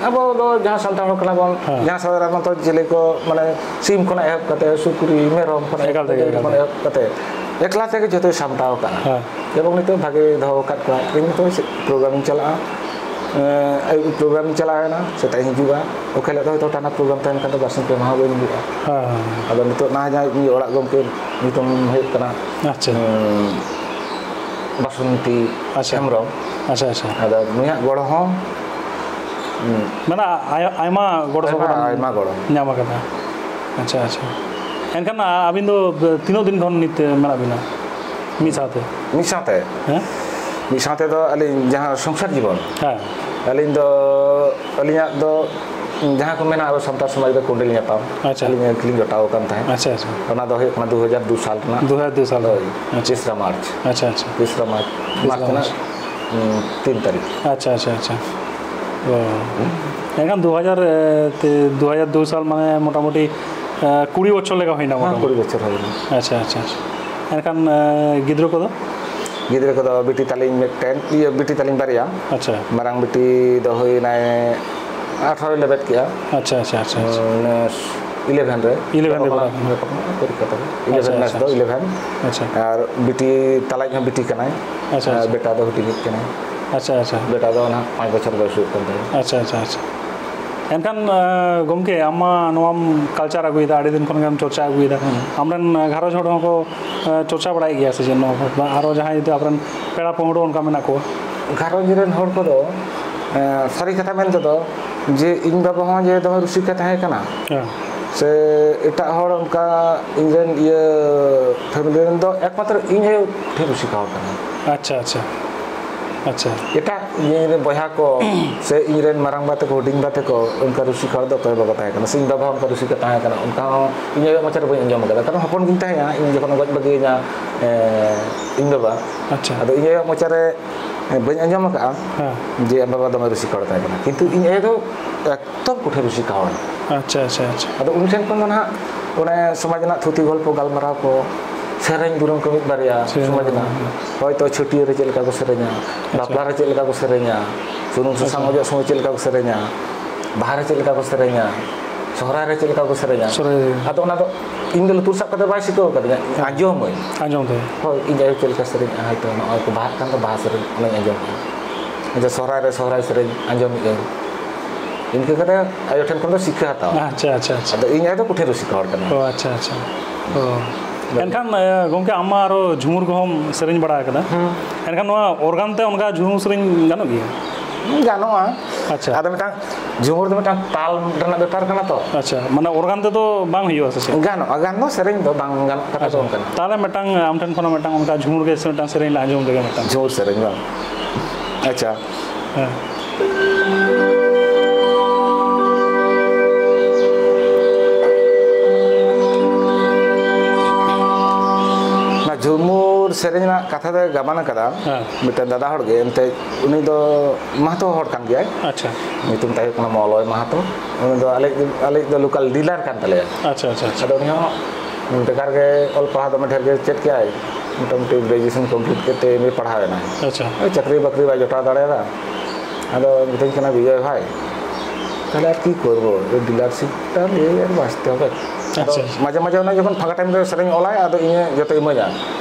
ᱟᱵᱚ ᱫᱚ ᱡᱟᱦᱟᱸ ᱥᱟᱱᱛᱟᱲ ᱦᱚᱲ ᱠᱟᱱᱟ ᱵᱚᱱ, ᱦᱮᱸ᱾ ᱡᱟᱦᱟᱸ ᱥᱟᱫᱷᱟᱨᱚᱱᱚᱛᱚ ᱪᱤᱞᱤ ᱠᱚ, ᱢᱟᱱᱮ, ᱥᱤᱢ ᱠᱷᱚᱱᱟᱜ ᱮᱦᱚᱵ ᱠᱟᱛᱮ, ᱥᱩᱠᱨᱤ, ᱢᱮᱨᱚᱢ ᱠᱷᱚᱱᱟᱜ ᱮᱦᱚᱵ ᱮᱠᱟᱞ ᱛᱮᱜᱮ, ᱠᱟᱛᱮ, ᱮᱠᱟᱞ ᱠᱷᱚᱱᱟᱜ ᱛᱮᱜᱮ᱾ ᱮᱦᱚᱵ ᱠᱟᱛᱮ, ᱮᱠᱞᱟ ᱛᱮᱜᱮ ᱡᱷᱚᱛᱚᱭ ᱥᱟᱢᱴᱟᱣ ᱠᱟᱜᱼᱟ᱾ ᱦᱮᱸ᱾ ᱮᱵᱚᱝ ᱱᱤᱛᱚᱜ ᱵᱷᱟᱜᱮ ᱫᱚᱦᱚ ᱟᱠᱟᱫ ᱠᱚᱣᱟ᱾ ᱤᱧ ᱱᱤᱛᱚᱜ ᱪᱮᱫ ᱯᱨᱳᱜᱨᱟᱢᱤᱧ ᱪᱟᱞᱟᱜᱼᱟ, ᱮᱸ, ᱟᱹᱭᱩᱵ ᱯᱨᱳᱜᱨᱟᱢᱤᱧ ᱪᱟᱞᱟᱣᱮᱱᱟ, ᱥᱮᱛᱟᱜ ᱤᱧ ᱦᱤᱡᱩᱜᱼᱟ᱾ ᱚᱠᱟ ᱦᱤᱞᱳᱜ ᱫᱚ ᱦᱚᱭᱛᱳ ᱴᱟᱱᱟ ᱯᱨᱳᱜᱨᱟᱢ ᱛᱟᱦᱮᱱ ᱠᱷᱟᱱ ᱫᱚ ᱵᱟᱨᱥᱤᱧ ᱯᱮ ᱢᱟᱦᱟ ᱵᱟᱹᱧ ᱦᱤᱡᱩᱜᱼᱟ᱾ ᱦᱮᱸ, ᱦᱮᱸ, ᱦᱮᱸ᱾ ᱟᱫᱚ ᱱᱤᱛᱚᱜ ᱱᱟᱦᱟᱜ ᱡᱟᱦᱟᱸᱭ ᱤᱧ ᱚᱲᱟᱜ ᱜᱚᱢᱠᱮ ᱧᱩᱛᱩᱢ ᱦᱩᱭᱩᱜ ᱠᱟᱱᱟ, ᱟᱪᱪᱷᱟ᱾ ᱩᱸ, ᱵᱟᱥᱚᱱᱛᱤ ᱟᱪᱪᱷᱟ᱾ ᱦᱮᱢᱵᱨᱚᱢ᱾ ᱟᱪᱪᱷᱟ, ᱟᱪᱪᱷᱟ᱾ ᱟᱫᱚ ᱱᱩᱭᱟᱜ ᱜᱚᱲᱚ ᱦᱚᱸ, ᱩᱸ, ᱢᱟᱱᱮ ᱟᱭ-, ᱟᱭᱢᱟ ᱜᱚᱲᱚ ᱟᱭᱢᱟ, ᱥᱚᱯᱚᱦᱚᱫ ᱮᱢ ᱟᱭᱢᱟ ᱜᱚᱲᱚ᱾ ᱧᱟᱢ ᱟᱠᱟᱫᱟ᱾ ᱟᱪᱪᱷᱟ, ᱟᱪᱪᱷᱟ᱾ ᱮᱱᱠᱷᱟᱱ, ᱟ-, ᱟᱹᱵᱤᱱ ᱫᱚ ᱛᱤᱱᱟᱹᱜ ᱫᱤᱱ ᱠᱷᱚᱱ ᱱᱤᱛ ᱢᱮᱱᱟᱜ ᱵᱤᱱᱟ ᱢᱤᱫ ᱥᱟᱶᱛᱮ? ᱢᱤᱫ ᱥᱟᱶᱛᱮ? ᱦᱮᱸ? ᱢᱤᱫ ᱥᱟᱶᱛᱮ ᱫᱚ ᱟᱹᱞᱤᱧ ᱡᱟᱦᱟᱸ ᱥᱚᱝᱥᱟᱨ ᱡᱤᱵᱚᱱ, ᱦᱮᱸ᱾ ᱟᱹᱞᱤᱧ ᱫᱚ, ᱟᱹᱞᱤᱧᱟᱜ ᱫᱚ ᱡᱟᱦᱟᱸ ᱠᱚ ᱢᱮᱱᱟ ᱟᱵᱚ ᱥᱟᱱᱛᱟᱲ ᱥᱚᱢᱟᱡᱽ ᱨᱮ ᱠᱚᱸᱰᱮᱞ ᱧᱟᱯᱟᱢ, ᱟᱪᱪᱷᱟ᱾ ᱟᱹᱞᱤᱧ ᱟᱹᱠᱤᱞ ᱞᱤᱧ ᱡᱚᱴᱟᱣ ᱟᱠᱟᱱ ᱛᱟᱦᱮᱸᱫ᱾ ᱟᱪᱪᱷᱟ, ᱟᱪᱪᱷᱟ᱾ ᱚᱱᱟ ᱫᱚ ᱦᱩᱭᱩᱜ ᱠᱟᱱᱟ ᱫᱩ ᱦᱟᱡᱟᱨ ᱫᱩ ᱥᱟᱞ ᱨᱮᱱᱟᱜ᱾ ᱫᱩ ᱦᱟᱡᱟᱨ ᱫᱩ ᱥᱟᱞ᱾ ᱦᱳᱭ, ᱟᱪᱪᱷᱟ᱾ ᱛᱮᱥᱨᱟ ᱢᱟᱨᱪ᱾ ᱟᱪᱪᱷᱟ, ᱟᱪᱪᱷᱟ᱾ ᱛᱮᱥᱨᱟ ᱢᱟᱨᱪ, ᱛᱮᱥᱨᱟ ᱢᱟᱨᱪ ᱨᱮᱱᱟᱜ, ᱢᱟᱨᱪ᱾ ᱩᱸ, ᱛᱤᱱ ᱛᱟᱹᱨᱤᱠᱷ᱾ ᱟᱪᱪᱷᱟ, ᱟᱪᱪᱷᱟ, ᱟᱪᱪᱷᱟ᱾ ᱚ᱾ ᱮᱱᱠᱷᱟᱱ ᱫᱩ ᱦᱟᱡᱟᱨ, ᱮ, ᱛᱮ, ᱫᱩ ᱦᱟᱡᱟᱨ ᱫᱩ ᱥᱟᱞ ᱢᱟᱱᱮ ᱢᱚᱴᱟᱢᱩᱴᱤ, ᱮ, ᱠᱩᱲᱤ ᱵᱚᱪᱷᱚᱨ ᱞᱮᱠᱟ ᱦᱩᱭᱱᱟ ᱦᱮᱸ, ᱢᱚᱴᱟᱢᱩᱴᱤ᱾ ᱠᱩᱲᱤ ᱵᱚᱪᱷᱚᱨ ᱦᱩᱭᱱᱟ᱾ ᱟᱪᱪᱷᱟ, ᱟᱪᱪᱷᱟ, ᱟᱪᱪᱷᱟ᱾ ᱮᱱᱠᱷᱟᱱ, ᱮ, ᱜᱤᱫᱽᱨᱟᱹ ᱠᱚᱫᱚ? ᱜᱤᱫᱽᱨᱟᱹ ᱠᱚᱫᱚ ᱵᱤᱴᱤ ᱛᱟᱹᱞᱤᱧ ᱢᱤᱫᱴᱮᱱ, ᱤᱭᱟᱹ, ᱵᱤᱴᱤ ᱛᱟᱹᱞᱤᱧ ᱵᱟᱨᱭᱟ᱾ ᱟᱪᱪᱷᱟ᱾ ᱢᱟᱨᱟᱝ ᱵᱤᱴᱤ ᱫᱚ ᱦᱩᱭᱱᱟᱭ ᱟᱴᱷᱨᱚᱭ ᱞᱮᱵᱮᱫ ᱠᱮᱜᱼᱟ᱾ ᱟᱪᱪᱷᱟ, ᱟᱪᱪᱷᱟ, ᱟᱪᱪᱷᱟ, ᱟᱪᱪᱷᱟ᱾ ᱩᱸ, ᱤᱞᱮᱵᱷᱮᱱ ᱨᱮ᱾ ᱤᱞᱮᱵᱷᱮᱱ ᱨᱮ ᱡᱚᱛᱚ ᱠᱷᱚᱱᱟᱜ ᱯᱟᱲᱦᱟᱜ ᱠᱟᱱᱟ᱾ ᱡᱚᱛᱚ ᱠᱷᱚᱱᱟᱜ ᱯᱚᱨᱤᱠᱠᱷᱟ ᱛᱟᱵᱚᱱ᱾ ᱟᱪᱪᱷᱟ, ᱤᱞᱮᱵᱷᱮᱱ ᱱᱮᱥ ᱟᱪᱪᱷᱟ, ᱫᱚ ᱟᱪᱪᱷᱟ᱾ ᱤᱞᱮᱵᱷᱮᱱ᱾ ᱟᱪᱪᱷᱟ᱾ ᱟᱨ ᱵᱤᱴᱤ ᱛᱟᱞᱟᱭᱤᱡ ᱦᱚᱸ ᱵᱤᱴᱤ ᱠᱟᱱᱟᱭ᱾ ᱟᱪᱪᱷᱟ, ᱟᱨ ᱟᱪᱪᱷᱟ᱾ ᱵᱮᱴᱟ ᱫᱚ ᱦᱩᱰᱤᱧᱤᱡ ᱠᱟᱱᱟᱭ᱾ ᱟᱪᱪᱷᱟ, ᱟᱪᱪᱷᱟ᱾ ᱵᱮᱴᱟ ᱫᱚ ᱱᱟᱦᱟᱜ ᱯᱟᱸᱪ ᱵᱚᱪᱷᱚᱨ ᱵᱚᱭᱮᱥ ᱦᱩᱭᱩᱜ ᱠᱟᱱ ᱛᱟᱭᱟ᱾ ᱟᱪᱪᱷᱟ, ᱟᱪᱪᱷᱟ, ᱟᱪᱪᱷᱟ᱾ ᱮᱱᱠᱷᱟᱱ, ᱟᱸ, ᱜᱚᱢᱠᱮ, ᱟᱢ ᱢᱟ ᱱᱚᱣᱟᱢ ᱠᱟᱞᱪᱟᱨ ᱟᱹᱜᱩᱭᱮᱫᱟ, ᱟᱹᱰᱤ ᱫᱤᱱ ᱠᱷᱚᱱ ᱜᱮᱢ ᱪᱚᱨᱪᱟ ᱟᱹᱜᱩᱭᱮᱫᱟ᱾ ᱦᱩᱸ᱾ ᱟᱢᱨᱮᱱ, ᱟᱸ, ᱜᱷᱟᱨᱚᱸᱡᱽ ᱦᱚᱲ ᱦᱚᱸᱠᱚ, ᱟᱸ, ᱪᱚᱨᱪᱟ ᱵᱟᱲᱟᱭᱮᱫ ᱜᱮᱭᱟ ᱥᱮ ᱪᱮᱫ ᱱᱚᱣᱟ ᱠᱚ? ᱵᱟ ᱟᱨᱚ ᱡᱟᱦᱟᱸᱭ ᱡᱩᱫᱤ ᱟᱯᱮᱨᱮᱱ ᱯᱮᱲᱟ ᱯᱟᱹᱦᱲᱟᱹ ᱚᱱᱠᱟ ᱢᱮᱱᱟᱜ ᱠᱚᱣᱟ? ᱜᱷᱟᱨᱚᱸᱡᱽ ᱨᱮᱱ ᱦᱚᱲ ᱠᱚᱫᱚ, ᱮᱸ, ᱥᱟᱹᱨᱤ ᱠᱟᱛᱷᱟ ᱢᱮᱱ ᱛᱮᱫᱚ, ᱡᱮ ᱤᱧ ᱵᱟᱵᱟ ᱦᱚᱸ ᱡᱮ ᱫᱚᱢᱮ ᱨᱩᱥᱤᱠᱟ ᱛᱟᱦᱮᱸ ᱠᱟᱱᱟ, ᱦᱮᱸ᱾ ᱥᱮ ᱮᱴᱟᱜ ᱦᱚᱲ ᱚᱱᱠᱟ ᱤᱧ ᱨᱮᱱ ᱤᱭᱟᱹ ᱯᱷᱮᱢᱤᱞᱤ ᱨᱮᱱ ᱫᱚ ᱮᱠᱢᱟᱛᱨᱚ ᱤᱧ ᱟᱭᱳ ᱰᱷᱮᱨ ᱨᱩᱥᱤᱠᱟ ᱦᱚᱲ ᱠᱟᱱᱟᱭ᱾ ᱟᱪᱪᱷᱟ, ᱟᱪᱪᱷᱟ, ᱟᱪᱪᱷᱟ᱾ ᱮᱴᱟᱜ ᱤᱧ ᱨᱮᱱ ᱵᱚᱭᱦᱟ ᱠᱚ ᱥᱮ ᱤᱧ ᱨᱮᱱ ᱢᱟᱨᱟᱝ ᱵᱟ ᱛᱟᱠᱚ, ᱦᱩᱰᱤᱧ ᱵᱟ ᱛᱟᱠᱚ ᱚᱱᱠᱟ ᱨᱩᱥᱤᱠᱟ ᱦᱚᱲ ᱫᱚ ᱚᱠᱚᱭ ᱦᱚᱸ ᱵᱟᱠᱚ ᱛᱟᱦᱮᱸ ᱠᱟᱱᱟ, ᱥᱮ ᱤᱧ ᱵᱟᱵᱟ ᱦᱚᱸ ᱚᱱᱠᱟ ᱨᱩᱥᱤᱠᱟ ᱛᱟᱦᱮᱸ ᱠᱟᱱᱟ, ᱚᱱᱠᱟ ᱦᱚᱸ ᱤᱧ ᱟᱭᱳᱣᱟᱜ ᱢᱚᱪᱟ ᱨᱮ ᱵᱟᱹᱧ ᱟᱸᱡᱚᱢ ᱟᱠᱟᱫᱟ᱾ ᱠᱟᱨᱚᱱ ᱦᱚᱯᱚᱱ ᱜᱤᱧ ᱛᱟᱦᱮᱸᱭᱟ, ᱤᱧ ᱡᱚᱠᱷᱚᱱ ᱜᱚᱡ ᱵᱟᱹᱜᱤᱭᱮᱱᱟ, ᱮ, ᱤᱧ ᱵᱟᱵᱟ, ᱟᱪᱪᱷᱟ᱾ ᱟᱫᱚ ᱤᱧ ᱟᱭᱳᱣᱟᱜ ᱢᱚᱪᱟ ᱨᱮ, ᱮ, ᱵᱟᱹᱧ ᱟᱸᱡᱚᱢ ᱟᱠᱟᱫᱼᱟ ᱦᱮᱸ᱾ ᱡᱮ ᱤᱧ ᱵᱟᱵᱟ ᱫᱚᱢᱮ ᱨᱩᱥᱤᱠᱟ ᱦᱚᱲ ᱛᱟᱦᱮᱸ ᱠᱟᱱᱟ, ᱠᱤᱱᱛᱩ ᱤᱧ ᱟᱭᱳ ᱫᱚ ᱮᱠᱫᱚᱢ ᱠᱩᱴᱷᱤᱱ ᱨᱩᱥᱤᱠᱟ ᱦᱚᱲ᱾ ᱟᱪᱪᱷᱟ, ᱟᱪᱪᱷᱟ, ᱟᱪᱪᱷᱟ᱾ ᱟᱫᱚ ᱩᱱᱤ ᱴᱷᱮᱱ ᱠᱷᱚᱱ ᱫᱚ ᱱᱟᱦᱟᱜ ᱚᱱᱮ ᱥᱚᱢᱟᱡᱽ ᱨᱮᱱᱟᱜ ᱛᱷᱩᱛᱤ ᱜᱚᱞᱯᱚ, ᱜᱟᱞᱢᱟᱨᱟᱣ ᱠᱚ, ᱥᱮᱨᱮᱧ ᱫᱩᱨᱟᱹᱝ ᱠᱚ ᱢᱤᱫ ᱵᱟᱨᱭᱟ ᱥᱮᱨᱮᱧ ᱥᱚᱢᱟᱡᱽ ᱨᱮᱱᱟᱜ, ᱫᱩᱨᱟᱹᱝ᱾ ᱦᱚᱭᱛᱳ ᱪᱷᱟᱹᱴᱭᱟᱹᱨ ᱨᱮ ᱪᱮᱫ ᱞᱮᱠᱟ ᱠᱚ ᱥᱮᱨᱮᱧᱟ, ᱟᱪᱪᱷᱟ᱾ ᱵᱟᱯᱞᱟ ᱨᱮ ᱪᱮᱫ ᱞᱮᱠᱟ ᱠᱚ ᱥᱮᱨᱮᱧᱟ, ᱥᱩᱱᱩᱢ ᱥᱟᱥᱟᱝ ᱟᱪᱪᱷᱟ᱾ ᱚᱡᱚᱜ ᱥᱚᱢᱚᱭ ᱪᱮᱫ ᱞᱮᱠᱟ ᱠᱚ ᱥᱮᱨᱮᱧᱟ, ᱵᱟᱦᱟ ᱨᱮ ᱪᱮᱫ ᱞᱮᱠᱟ ᱠᱚ ᱥᱮᱨᱮᱧᱟ, ᱥᱚᱦᱨᱟᱭ ᱨᱮ ᱪᱮᱫ ᱞᱮᱠᱟ ᱠᱚ ᱥᱮᱨᱮᱧᱟ᱾ ᱥᱚᱦᱨᱟᱭ ᱨᱮ᱾ ᱟᱫᱚ ᱚᱱᱟ ᱫᱚ ᱤᱧ ᱫᱚ ᱞᱩᱛᱩᱨ ᱥᱟᱵ ᱠᱟᱛᱮ ᱵᱟᱭ ᱥᱤᱠᱷᱟᱹᱣ ᱟᱠᱟᱫᱤᱧᱟ, ᱦᱮᱸ᱾ ᱟᱸᱡᱚᱢᱟᱹᱧ᱾ ᱟᱸᱡᱚᱢ ᱛᱮ᱾ ᱦᱳᱭ, ᱤᱧ ᱟᱭᱳ ᱪᱮᱫ ᱞᱮᱠᱟ ᱥᱮᱨᱮᱧ, ᱦᱚᱭᱛᱳ ᱱᱚᱜᱼᱚᱭ ᱠᱚ ᱵᱟᱦᱟᱜ ᱠᱟᱱ ᱫᱚ ᱵᱟᱦᱟ ᱥᱮᱨᱮᱧ ᱚᱱᱟᱧ ᱟᱸᱡᱚᱢᱮᱜᱼᱟ᱾ ᱟᱪᱪᱷᱟ, ᱥᱚᱦᱨᱟᱭ ᱨᱮ ᱥᱚᱦᱨᱟᱭ ᱥᱮᱨᱮᱧ ᱟᱸᱡᱚᱢᱮᱜᱼᱟᱹᱧ᱾ ᱤᱱᱠᱟᱹ ᱠᱟᱛᱮ ᱟᱭᱳ ᱴᱷᱮᱱ ᱠᱷᱚᱱ ᱫᱚ ᱥᱤᱠᱷᱟᱹ ᱦᱟᱛᱟᱣ᱾ ᱟᱪᱪᱷᱟ, ᱟᱪᱪᱷᱟ, ᱟᱪᱪᱷᱟ᱾ ᱟᱫᱚ ᱤᱧ ᱟᱭᱳ ᱫᱚ ᱠᱩᱴᱷᱤᱱ ᱨᱩᱥᱤᱠᱟ ᱦᱚᱲ ᱠᱟᱱᱟᱭ᱾ ᱚ, ᱟᱪᱪᱷᱟ, ᱟᱪᱪᱷᱟ᱾ ᱚ᱾ ᱮᱱᱠᱷᱟᱱ, ᱮ, ᱜᱚᱢᱠᱮ, ᱟᱢ ᱢᱟ ᱟᱨᱚ ᱡᱷᱩᱢᱩᱨ ᱠᱚᱦᱚᱸᱢ ᱥᱮᱨᱮᱧ ᱵᱟᱲᱟ ᱟᱠᱟᱫᱟ᱾ ᱦᱩᱸ᱾ ᱮᱱᱠᱷᱟᱱ ᱱᱚᱣᱟ ᱚᱨᱜᱟᱱ ᱛᱮ ᱚᱱᱠᱟ ᱡᱷᱩᱢᱩᱨ ᱥᱮᱨᱮᱧ ᱜᱟᱱᱚᱜ ᱜᱮᱭᱟ? ᱜᱟᱱᱚᱜᱼᱟ᱾ ᱟᱪᱪᱷᱟ᱾ ᱟᱫᱚ ᱢᱤᱫᱴᱟᱝ ᱡᱷᱩᱢᱩᱨ ᱫᱚ ᱢᱤᱫᱴᱟᱝ ᱛᱟᱞ ᱨᱮᱱᱟᱜ ᱵᱮᱯᱟᱨ ᱠᱟᱱᱟ ᱛᱚ᱾ ᱟᱪᱪᱷᱟ, ᱢᱟᱱᱮ ᱚᱨᱜᱟᱱ ᱛᱮᱫᱚ ᱵᱟᱝ ᱦᱩᱭᱩᱜᱼᱟ ᱥᱮ ᱪᱮᱫ? ᱜᱟᱱᱚᱜᱼᱟ, ᱜᱟᱱ ᱫᱚ ᱥᱮᱨᱮᱧ ᱫᱚ ᱵᱟᱝ ᱜᱟᱱᱚᱜ ᱠᱟᱛᱷᱟ ᱫᱚ ᱟᱪᱪᱷᱟ᱾ ᱵᱟᱝ ᱠᱟᱱᱟ᱾ ᱛᱟᱦᱚᱞᱮ ᱢᱤᱫᱴᱟᱝ ᱟᱢ ᱴᱷᱮᱱ ᱠᱷᱚᱱᱟᱜ ᱢᱤᱫᱴᱟᱝ ᱚᱱᱠᱟ ᱡᱷᱩᱢᱩᱨ ᱜᱮ ᱥᱮ ᱢᱤᱫᱴᱟᱝ ᱥᱮᱨᱮᱧ ᱞᱮ ᱟᱸᱡᱚᱢ ᱞᱮᱜᱮ ᱢᱤᱫᱴᱟᱝ᱾ ᱡᱷᱩᱢᱩᱨ ᱥᱮᱨᱮᱧ ᱵᱟᱝ? ᱟᱪᱪᱷᱟ᱾ ᱦᱮᱸ᱾ ᱚᱱᱟ ᱡᱷᱩᱢᱩᱨ ᱥᱮᱨᱮᱧ ᱨᱮᱱᱟᱜ ᱠᱟᱛᱷᱟ ᱫᱚᱭ ᱜᱟᱵᱟᱱ ᱟᱠᱟᱫᱟ ᱦᱮᱸ᱾ ᱢᱤᱫᱴᱮᱱ ᱫᱟᱫᱟ ᱦᱚᱲ ᱜᱮ, ᱮᱱᱛᱮᱫ ᱩᱱᱤ ᱫᱚ ᱢᱟᱦᱟᱛᱚ ᱦᱚᱲ ᱠᱟᱱ ᱜᱮᱭᱟᱭ᱾ ᱟᱪᱪᱷᱟ᱾ ᱧᱩᱛᱩᱢ ᱛᱟᱭ ᱦᱩᱭᱩᱜ ᱠᱟᱱᱟ ᱢᱚᱞᱚᱭ ᱢᱟᱦᱟᱛᱚ᱾ ᱩᱱᱤ ᱫᱚ ᱟᱞᱮ, ᱟᱞᱮᱭᱤᱡ ᱫᱚ ᱞᱳᱠᱟᱞ ᱰᱤᱞᱟᱨ ᱠᱟᱱ ᱛᱟᱞᱮᱭᱟ᱾ ᱟᱪᱪᱷᱟ, ᱟᱪᱪᱷᱟ, ᱟᱪᱪᱷᱟ᱾ ᱟᱫᱚ ᱩᱱᱤ ᱦᱚᱸ ᱵᱮᱠᱟᱨ ᱜᱮ ᱚᱞ ᱯᱟᱲᱦᱟᱣ ᱫᱚᱢᱮ ᱰᱷᱮᱨ ᱜᱮ ᱪᱮᱫ ᱠᱮᱜᱼᱟᱭ, ᱢᱚᱴᱟᱢᱩᱴᱤ ᱜᱨᱮᱡᱩᱭᱮᱥᱚᱱ ᱠᱚᱢᱯᱞᱤᱴ ᱠᱟᱛᱮ ᱮᱢ ᱮ ᱯᱟᱲᱦᱟᱣ ᱮᱱᱟᱭ᱾ ᱟᱪᱪᱷᱟ᱾ ᱪᱟᱹᱠᱨᱤ ᱵᱟᱹᱠᱨᱤ ᱵᱟᱭ ᱡᱚᱴᱟᱣ ᱫᱟᱲᱮᱭᱟᱫᱟ᱾ ᱟᱫᱚ ᱢᱤᱛᱟᱹᱧ ᱠᱟᱱᱟ, "ᱵᱤᱡᱚᱭ ᱵᱷᱟᱭ, ᱛᱟᱦᱞᱮ ᱟᱨ ᱠᱤ ᱠᱚᱨᱵᱚ, ᱳᱭ ᱰᱤᱞᱟᱨᱥᱤᱯ ᱴᱟ ᱞᱤᱭᱮ ᱟᱨ ᱵᱟᱸᱪᱛᱮ ᱦᱚᱵᱮ?" ᱟᱫᱚ ᱟᱪᱪᱷᱟ, ᱟᱪᱪᱷᱟ᱾ ᱢᱟᱡᱷᱮ ᱢᱟᱡᱷᱮ ᱚᱱᱟ ᱡᱚᱠᱷᱚᱱ ᱯᱷᱟᱸᱠᱟ ᱴᱟᱭᱤᱢ ᱨᱮ ᱥᱮᱨᱮᱧ ᱚᱞᱟᱭ, ᱟᱫᱚ ᱤᱧᱮ ᱡᱚᱛᱚ ᱤᱢᱟᱹᱧᱟ᱾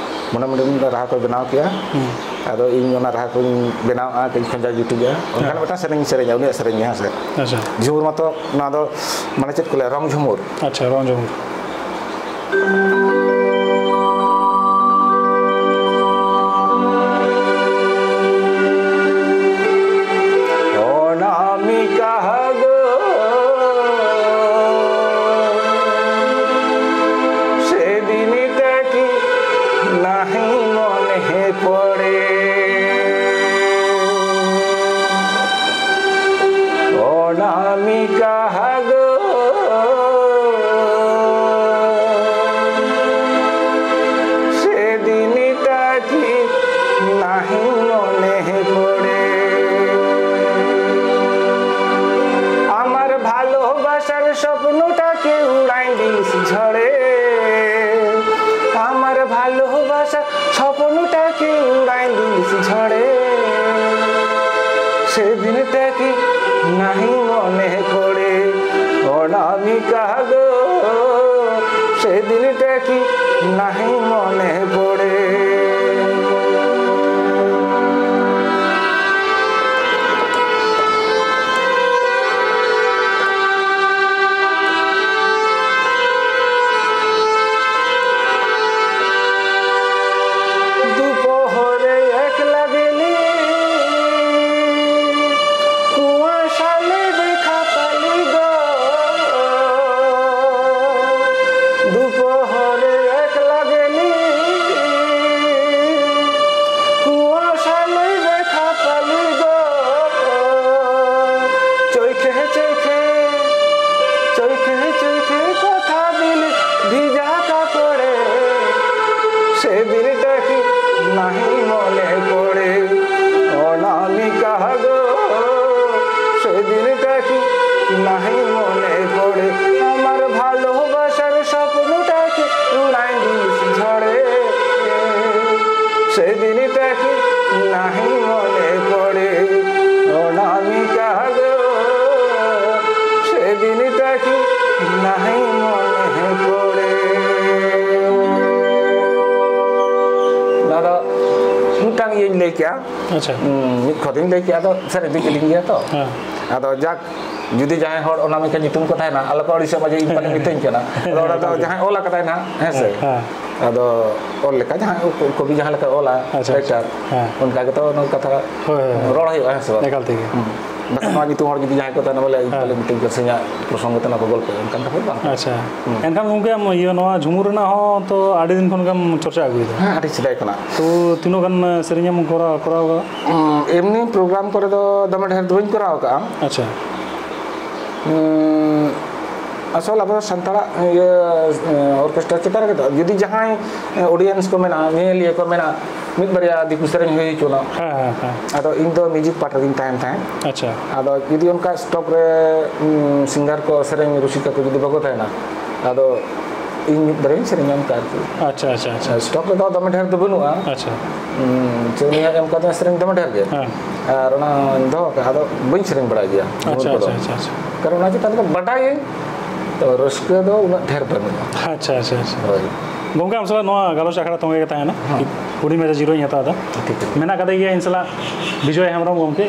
ᱢᱚᱱᱮ ᱢᱚᱱᱮ ᱨᱟᱦᱟ ᱠᱚᱭ ᱵᱮᱱᱟᱣ ᱠᱮᱜᱼᱟ᱾ ᱦᱩᱸ᱾ ᱟᱫᱚ ᱤᱧ ᱚᱱᱟ ᱨᱟᱦᱟ ᱠᱚᱧ ᱵᱮᱱᱟᱣᱟ, ᱠᱟᱹᱡ ᱠᱷᱚᱸᱡᱟ ᱡᱩᱴᱤᱡᱟ᱾ ᱚᱱᱠᱟᱱ ᱦᱮᱸ᱾ ᱢᱤᱫᱴᱟᱝ ᱥᱮᱨᱮᱧ ᱤᱧ ᱥᱮᱨᱮᱧᱟ, ᱩᱱᱤᱭᱟᱜ ᱥᱮᱨᱮᱧ ᱜᱮ, ᱦᱮᱸ ᱥᱮ᱾ ᱟᱪᱪᱷᱟ᱾ ᱡᱷᱩᱢᱩᱨ ᱢᱟᱛᱚ ᱱᱚᱣᱟ ᱫᱚ, ᱢᱟᱱᱮ, ᱪᱮᱫ ᱠᱚ ᱞᱟᱹᱭᱟ, ᱨᱚᱝ ᱡᱷᱩᱢᱩᱨ᱾ ᱟᱪᱪᱷᱟ, ᱨᱚᱝ ᱡᱷᱩᱢᱩᱨ᱾ ᱚᱱᱟᱢᱤᱠᱟ ᱦᱟᱜᱚ ᱥᱮᱫᱤᱱ ᱛᱮᱠᱤ ᱱᱟᱦᱤ ᱢᱚᱱᱮ ᱯᱚᱲᱮ᱾ ସେଦିନଟା କି ନାହିଁ ମନେ ପଡ଼େ। দুপহরে একলা গেলি কুয়াশালে দেখা পালি গো। দুপহরে একলা গেলি কুয়াশালে দেখা পালি গো। চোখে চোখে, চোখে চোখে কথা দিলি ভিজা কাপড়ে। সেদিনটা কি নাহি মনে পড়ে? অনামিকা গো, সেদিনটা কি নাহি মনে পড়ে? আমার ভালোবাসার স্বপ্নটা কি উড়াই দিস ঝড়ে। সেদিনটা কি নাহি মনে পড়ে? অনামিকা গো, সেদিনটা কি নাহি মনে পড়ে? ᱱᱚᱣᱟ ᱫᱚ ᱢᱤᱫᱴᱟᱝ ᱤᱭᱟᱹᱧ ᱞᱟᱹᱭ ᱠᱮᱜᱼᱟ᱾ ᱟᱪᱪᱷᱟ᱾ ᱦᱩᱸ, ᱢᱤᱫ ᱠᱷᱚᱛᱤᱧ ᱞᱟᱹᱭ ᱠᱮᱜᱼᱟ, ᱟᱫᱚ ᱥᱟᱹᱨᱤ ᱫᱤᱱ ᱜᱮᱞᱤᱧ ᱜᱮᱭᱟ ᱛᱚ᱾ ᱦᱮᱸ᱾ ᱟᱫᱚ ᱡᱟᱠ, ᱡᱩᱫᱤ ᱡᱟᱦᱟᱸᱭ ᱦᱚᱲ ᱚᱱᱟᱢᱤᱠᱟ ᱧᱩᱛᱩᱢ ᱠᱚ ᱛᱟᱦᱮᱱᱟ, ᱟᱞᱚ ᱠᱚ ᱟᱹᱲᱤᱥᱚᱜ ᱢᱟ ᱡᱮ ᱤᱧ ᱯᱟᱞᱮ ᱢᱤᱛᱟᱹᱧ ᱠᱟᱱᱟ᱾ ᱟᱫᱚ ᱚᱱᱟ ᱫᱚ ᱡᱟᱦᱟᱸᱭ ᱚᱞ ᱟᱠᱟᱫᱟᱭ ᱱᱟᱦᱟᱜ, ᱦᱮᱸ ᱥᱮ? ᱦᱮᱸ᱾ ᱟᱫᱚ ᱚᱞ ᱞᱮᱠᱟ ᱡᱟᱦᱟᱸᱭ ᱠᱚᱵᱤ ᱡᱟᱦᱟᱸ ᱞᱮᱠᱟ ᱚᱞᱟ, ᱟᱪᱪᱷᱟ, ᱟᱪᱪᱷᱟ᱾ ᱨᱟᱭᱴᱟᱨ, ᱦᱮᱸ᱾ ᱚᱱᱠᱟ ᱜᱮᱛᱚ ᱱᱚᱣᱟ ᱠᱟᱛᱷᱟ ᱦᱳᱭ, ᱦᱳᱭ, ᱦᱳᱭ᱾ ᱨᱚᱲ ᱦᱩᱭᱩᱜᱼᱟ, ᱦᱮᱸ ᱥᱮ ᱵᱟᱝ? ᱮᱠᱟᱞ ᱛᱮᱜᱮ᱾ ᱦᱩᱸ᱾ ᱵᱟᱠᱷᱟᱱ ᱱᱚᱣᱟ ᱧᱩᱛᱩᱢ ᱦᱚᱲ ᱡᱩᱫᱤ ᱡᱟᱦᱟᱸᱭ ᱠᱚ ᱛᱟᱦᱮᱱᱟ, ᱵᱚᱞᱮ, ᱤᱧ ᱦᱮᱸ᱾ ᱯᱟᱞᱮ ᱢᱤᱫᱴᱮᱱ ᱥᱮᱨᱮᱧᱟᱜ ᱯᱨᱚᱥᱚᱝᱜᱚ ᱛᱮ ᱱᱚᱣᱟ ᱠᱚ ᱜᱚᱞᱯᱚᱭᱟ, ᱚᱱᱠᱟᱱ ᱠᱟᱛᱷᱟ ᱫᱚ ᱵᱟᱝ ᱠᱟᱱᱟ᱾ ᱟᱪᱪᱷᱟ᱾ ᱦᱩᱸ᱾ ᱮᱱᱠᱷᱟᱱ ᱜᱚᱢᱠᱮ, ᱟᱢ ᱤᱭᱟᱹ, ᱱᱚᱣᱟ ᱡᱷᱩᱢᱩᱨ ᱨᱮᱱᱟᱜ ᱦᱚᱸ ᱛᱚ ᱟᱹᱰᱤ ᱫᱤᱱ ᱠᱷᱚᱱ ᱜᱮᱢ ᱪᱚᱨᱪᱟ ᱟᱹᱜᱩᱭᱮᱫᱟ᱾ ᱦᱮᱸ, ᱟᱹᱰᱤ ᱥᱮᱫᱟᱭ ᱠᱷᱚᱱᱟᱜ᱾ ᱛᱚ ᱛᱤᱱᱟᱹᱜ ᱜᱟᱱ ᱥᱮᱨᱮᱧ ᱮᱢ ᱠᱚᱨᱟᱣ, ᱠᱚᱨᱟᱣ ᱠᱟᱫᱟ? ᱩᱸ, ᱮᱢᱱᱤ ᱯᱨᱳᱜᱨᱟᱢ ᱠᱚᱨᱮ ᱫᱚ ᱫᱚᱢᱮ ᱰᱷᱮᱨ ᱫᱚ ᱵᱟᱹᱧ ᱠᱚᱨᱟᱣ ᱟᱠᱟᱜᱼᱟ᱾ ᱟᱪᱪᱷᱟ᱾ ᱩᱸ, ᱟᱥᱚᱞ ᱟᱵᱚ ᱥᱟᱱᱛᱟᱲᱟᱜ ᱤᱭᱟᱹ, ᱚᱨᱠᱮᱥᱴᱨᱟ ᱪᱮᱛᱟᱱ ᱨᱮᱜᱮ ᱛᱚ, ᱡᱩᱫᱤ ᱡᱟᱦᱟᱸᱭ ᱚᱰᱤᱭᱮᱱᱥ ᱠᱚ ᱢᱮᱱᱟᱜᱼᱟ, ᱧᱮᱧᱮᱞᱤᱭᱟᱹ ᱠᱚ ᱢᱮᱱᱟᱜᱼᱟ, ᱢᱤᱫ ᱵᱟᱨᱭᱟ ᱫᱤᱠᱩ ᱥᱮᱨᱮᱧ ᱦᱩᱭ ᱦᱚᱪᱚᱱᱟ᱾ ᱦᱮᱸ, ᱦᱮᱸ, ᱦᱮᱸ᱾ ᱟᱫᱚ ᱤᱧ ᱫᱚ ᱢᱤᱣᱡᱤᱠ ᱯᱟᱨᱴ ᱨᱮᱜᱤᱧ ᱛᱟᱦᱮᱱ ᱛᱟᱦᱮᱸᱫ᱾ ᱟᱪᱪᱷᱟ᱾ ᱟᱫᱚ ᱡᱩᱫᱤ ᱚᱱᱠᱟ ᱥᱴᱚᱠ ᱨᱮ, ᱩᱸ, ᱥᱤᱝᱜᱟᱨ ᱠᱚ, ᱥᱮᱨᱮᱧ ᱨᱩᱥᱤᱠᱟ ᱠᱚ ᱡᱩᱫᱤ ᱵᱟᱠᱚ ᱛᱟᱦᱮᱱᱟ, ᱟᱫᱚ ᱤᱧ ᱢᱤᱫ ᱵᱟᱨᱭᱟᱧ ᱥᱮᱨᱮᱧᱟ ᱚᱱᱠᱟ ᱟᱨᱠᱤ᱾ ᱟᱪᱪᱷᱟ, ᱟᱪᱪᱷᱟ, ᱟᱪᱪᱷᱟ, ᱟᱪᱪᱷᱟ᱾ ᱥᱴᱚᱠ ᱨᱮᱫᱚ ᱫᱚᱢᱮ ᱰᱷᱮᱨ ᱫᱚ ᱵᱟᱹᱱᱩᱜᱼᱟ᱾ ᱟᱪᱪᱷᱟ᱾ ᱩᱸ, ᱪᱮ ᱩᱱᱤᱭᱟᱜ ᱮᱢ ᱠᱟᱫᱤᱧᱟ ᱥᱮᱨᱮᱧ ᱫᱚᱢᱮ ᱰᱷᱮᱨ ᱜᱮ᱾ ᱦᱮᱸ᱾ ᱟᱨ ᱚᱱᱟᱧ ᱫᱚᱦᱚ ᱠᱟᱜᱼᱟ, ᱟᱫᱚ ᱵᱟᱹᱧ ᱥᱮᱨᱮᱧ ᱵᱟᱲᱟᱭ ᱜᱮᱭᱟ ᱡᱷᱩᱢᱩᱨ ᱟᱪᱪᱷᱟ, ᱠᱚᱫᱚ᱾ ᱟᱪᱪᱷᱟ, ᱟᱪᱪᱷᱟ, ᱟᱪᱪᱷᱟ᱾ ᱠᱟᱨᱚᱱ ᱚᱱᱟ ᱪᱮᱛᱟᱱ ᱨᱮᱫᱚ ᱵᱟᱰᱟᱭᱟᱹᱧ, ᱨᱟᱹᱥᱠᱟᱹ ᱫᱚ ᱩᱱᱟᱹᱜ ᱰᱷᱮᱨ ᱵᱟᱹᱱᱩᱜᱼᱟ᱾ ᱟᱪᱪᱷᱟ, ᱟᱪᱪᱷᱟ, ᱟᱪᱪᱷᱟ᱾ ᱦᱳᱭ᱾ ᱜᱚᱢᱠᱮ, ᱟᱢ ᱥᱟᱞᱟᱜ ᱱᱚᱣᱟ ᱜᱟᱞᱚᱪ ᱟᱠᱷᱲᱟ ᱛᱚᱸᱜᱮ ᱜᱮ ᱛᱟᱦᱮᱱᱟ᱾ ᱦᱮᱸ᱾ ᱦᱩᱰᱤᱧ ᱢᱟᱪᱷᱟ ᱡᱤᱨᱟᱹᱣ ᱤᱧ ᱦᱟᱛᱟᱣ ᱮᱫᱟ᱾ ᱴᱷᱤᱠ ᱜᱮᱭᱟ᱾ ᱢᱮᱱᱟᱜ ᱠᱟᱫᱮ ᱜᱮᱭᱟ ᱤᱧ ᱥᱟᱞᱟᱜ ᱵᱤᱡᱚᱭ ᱦᱮᱢᱵᱨᱚᱢ ᱜᱚᱢᱠᱮ᱾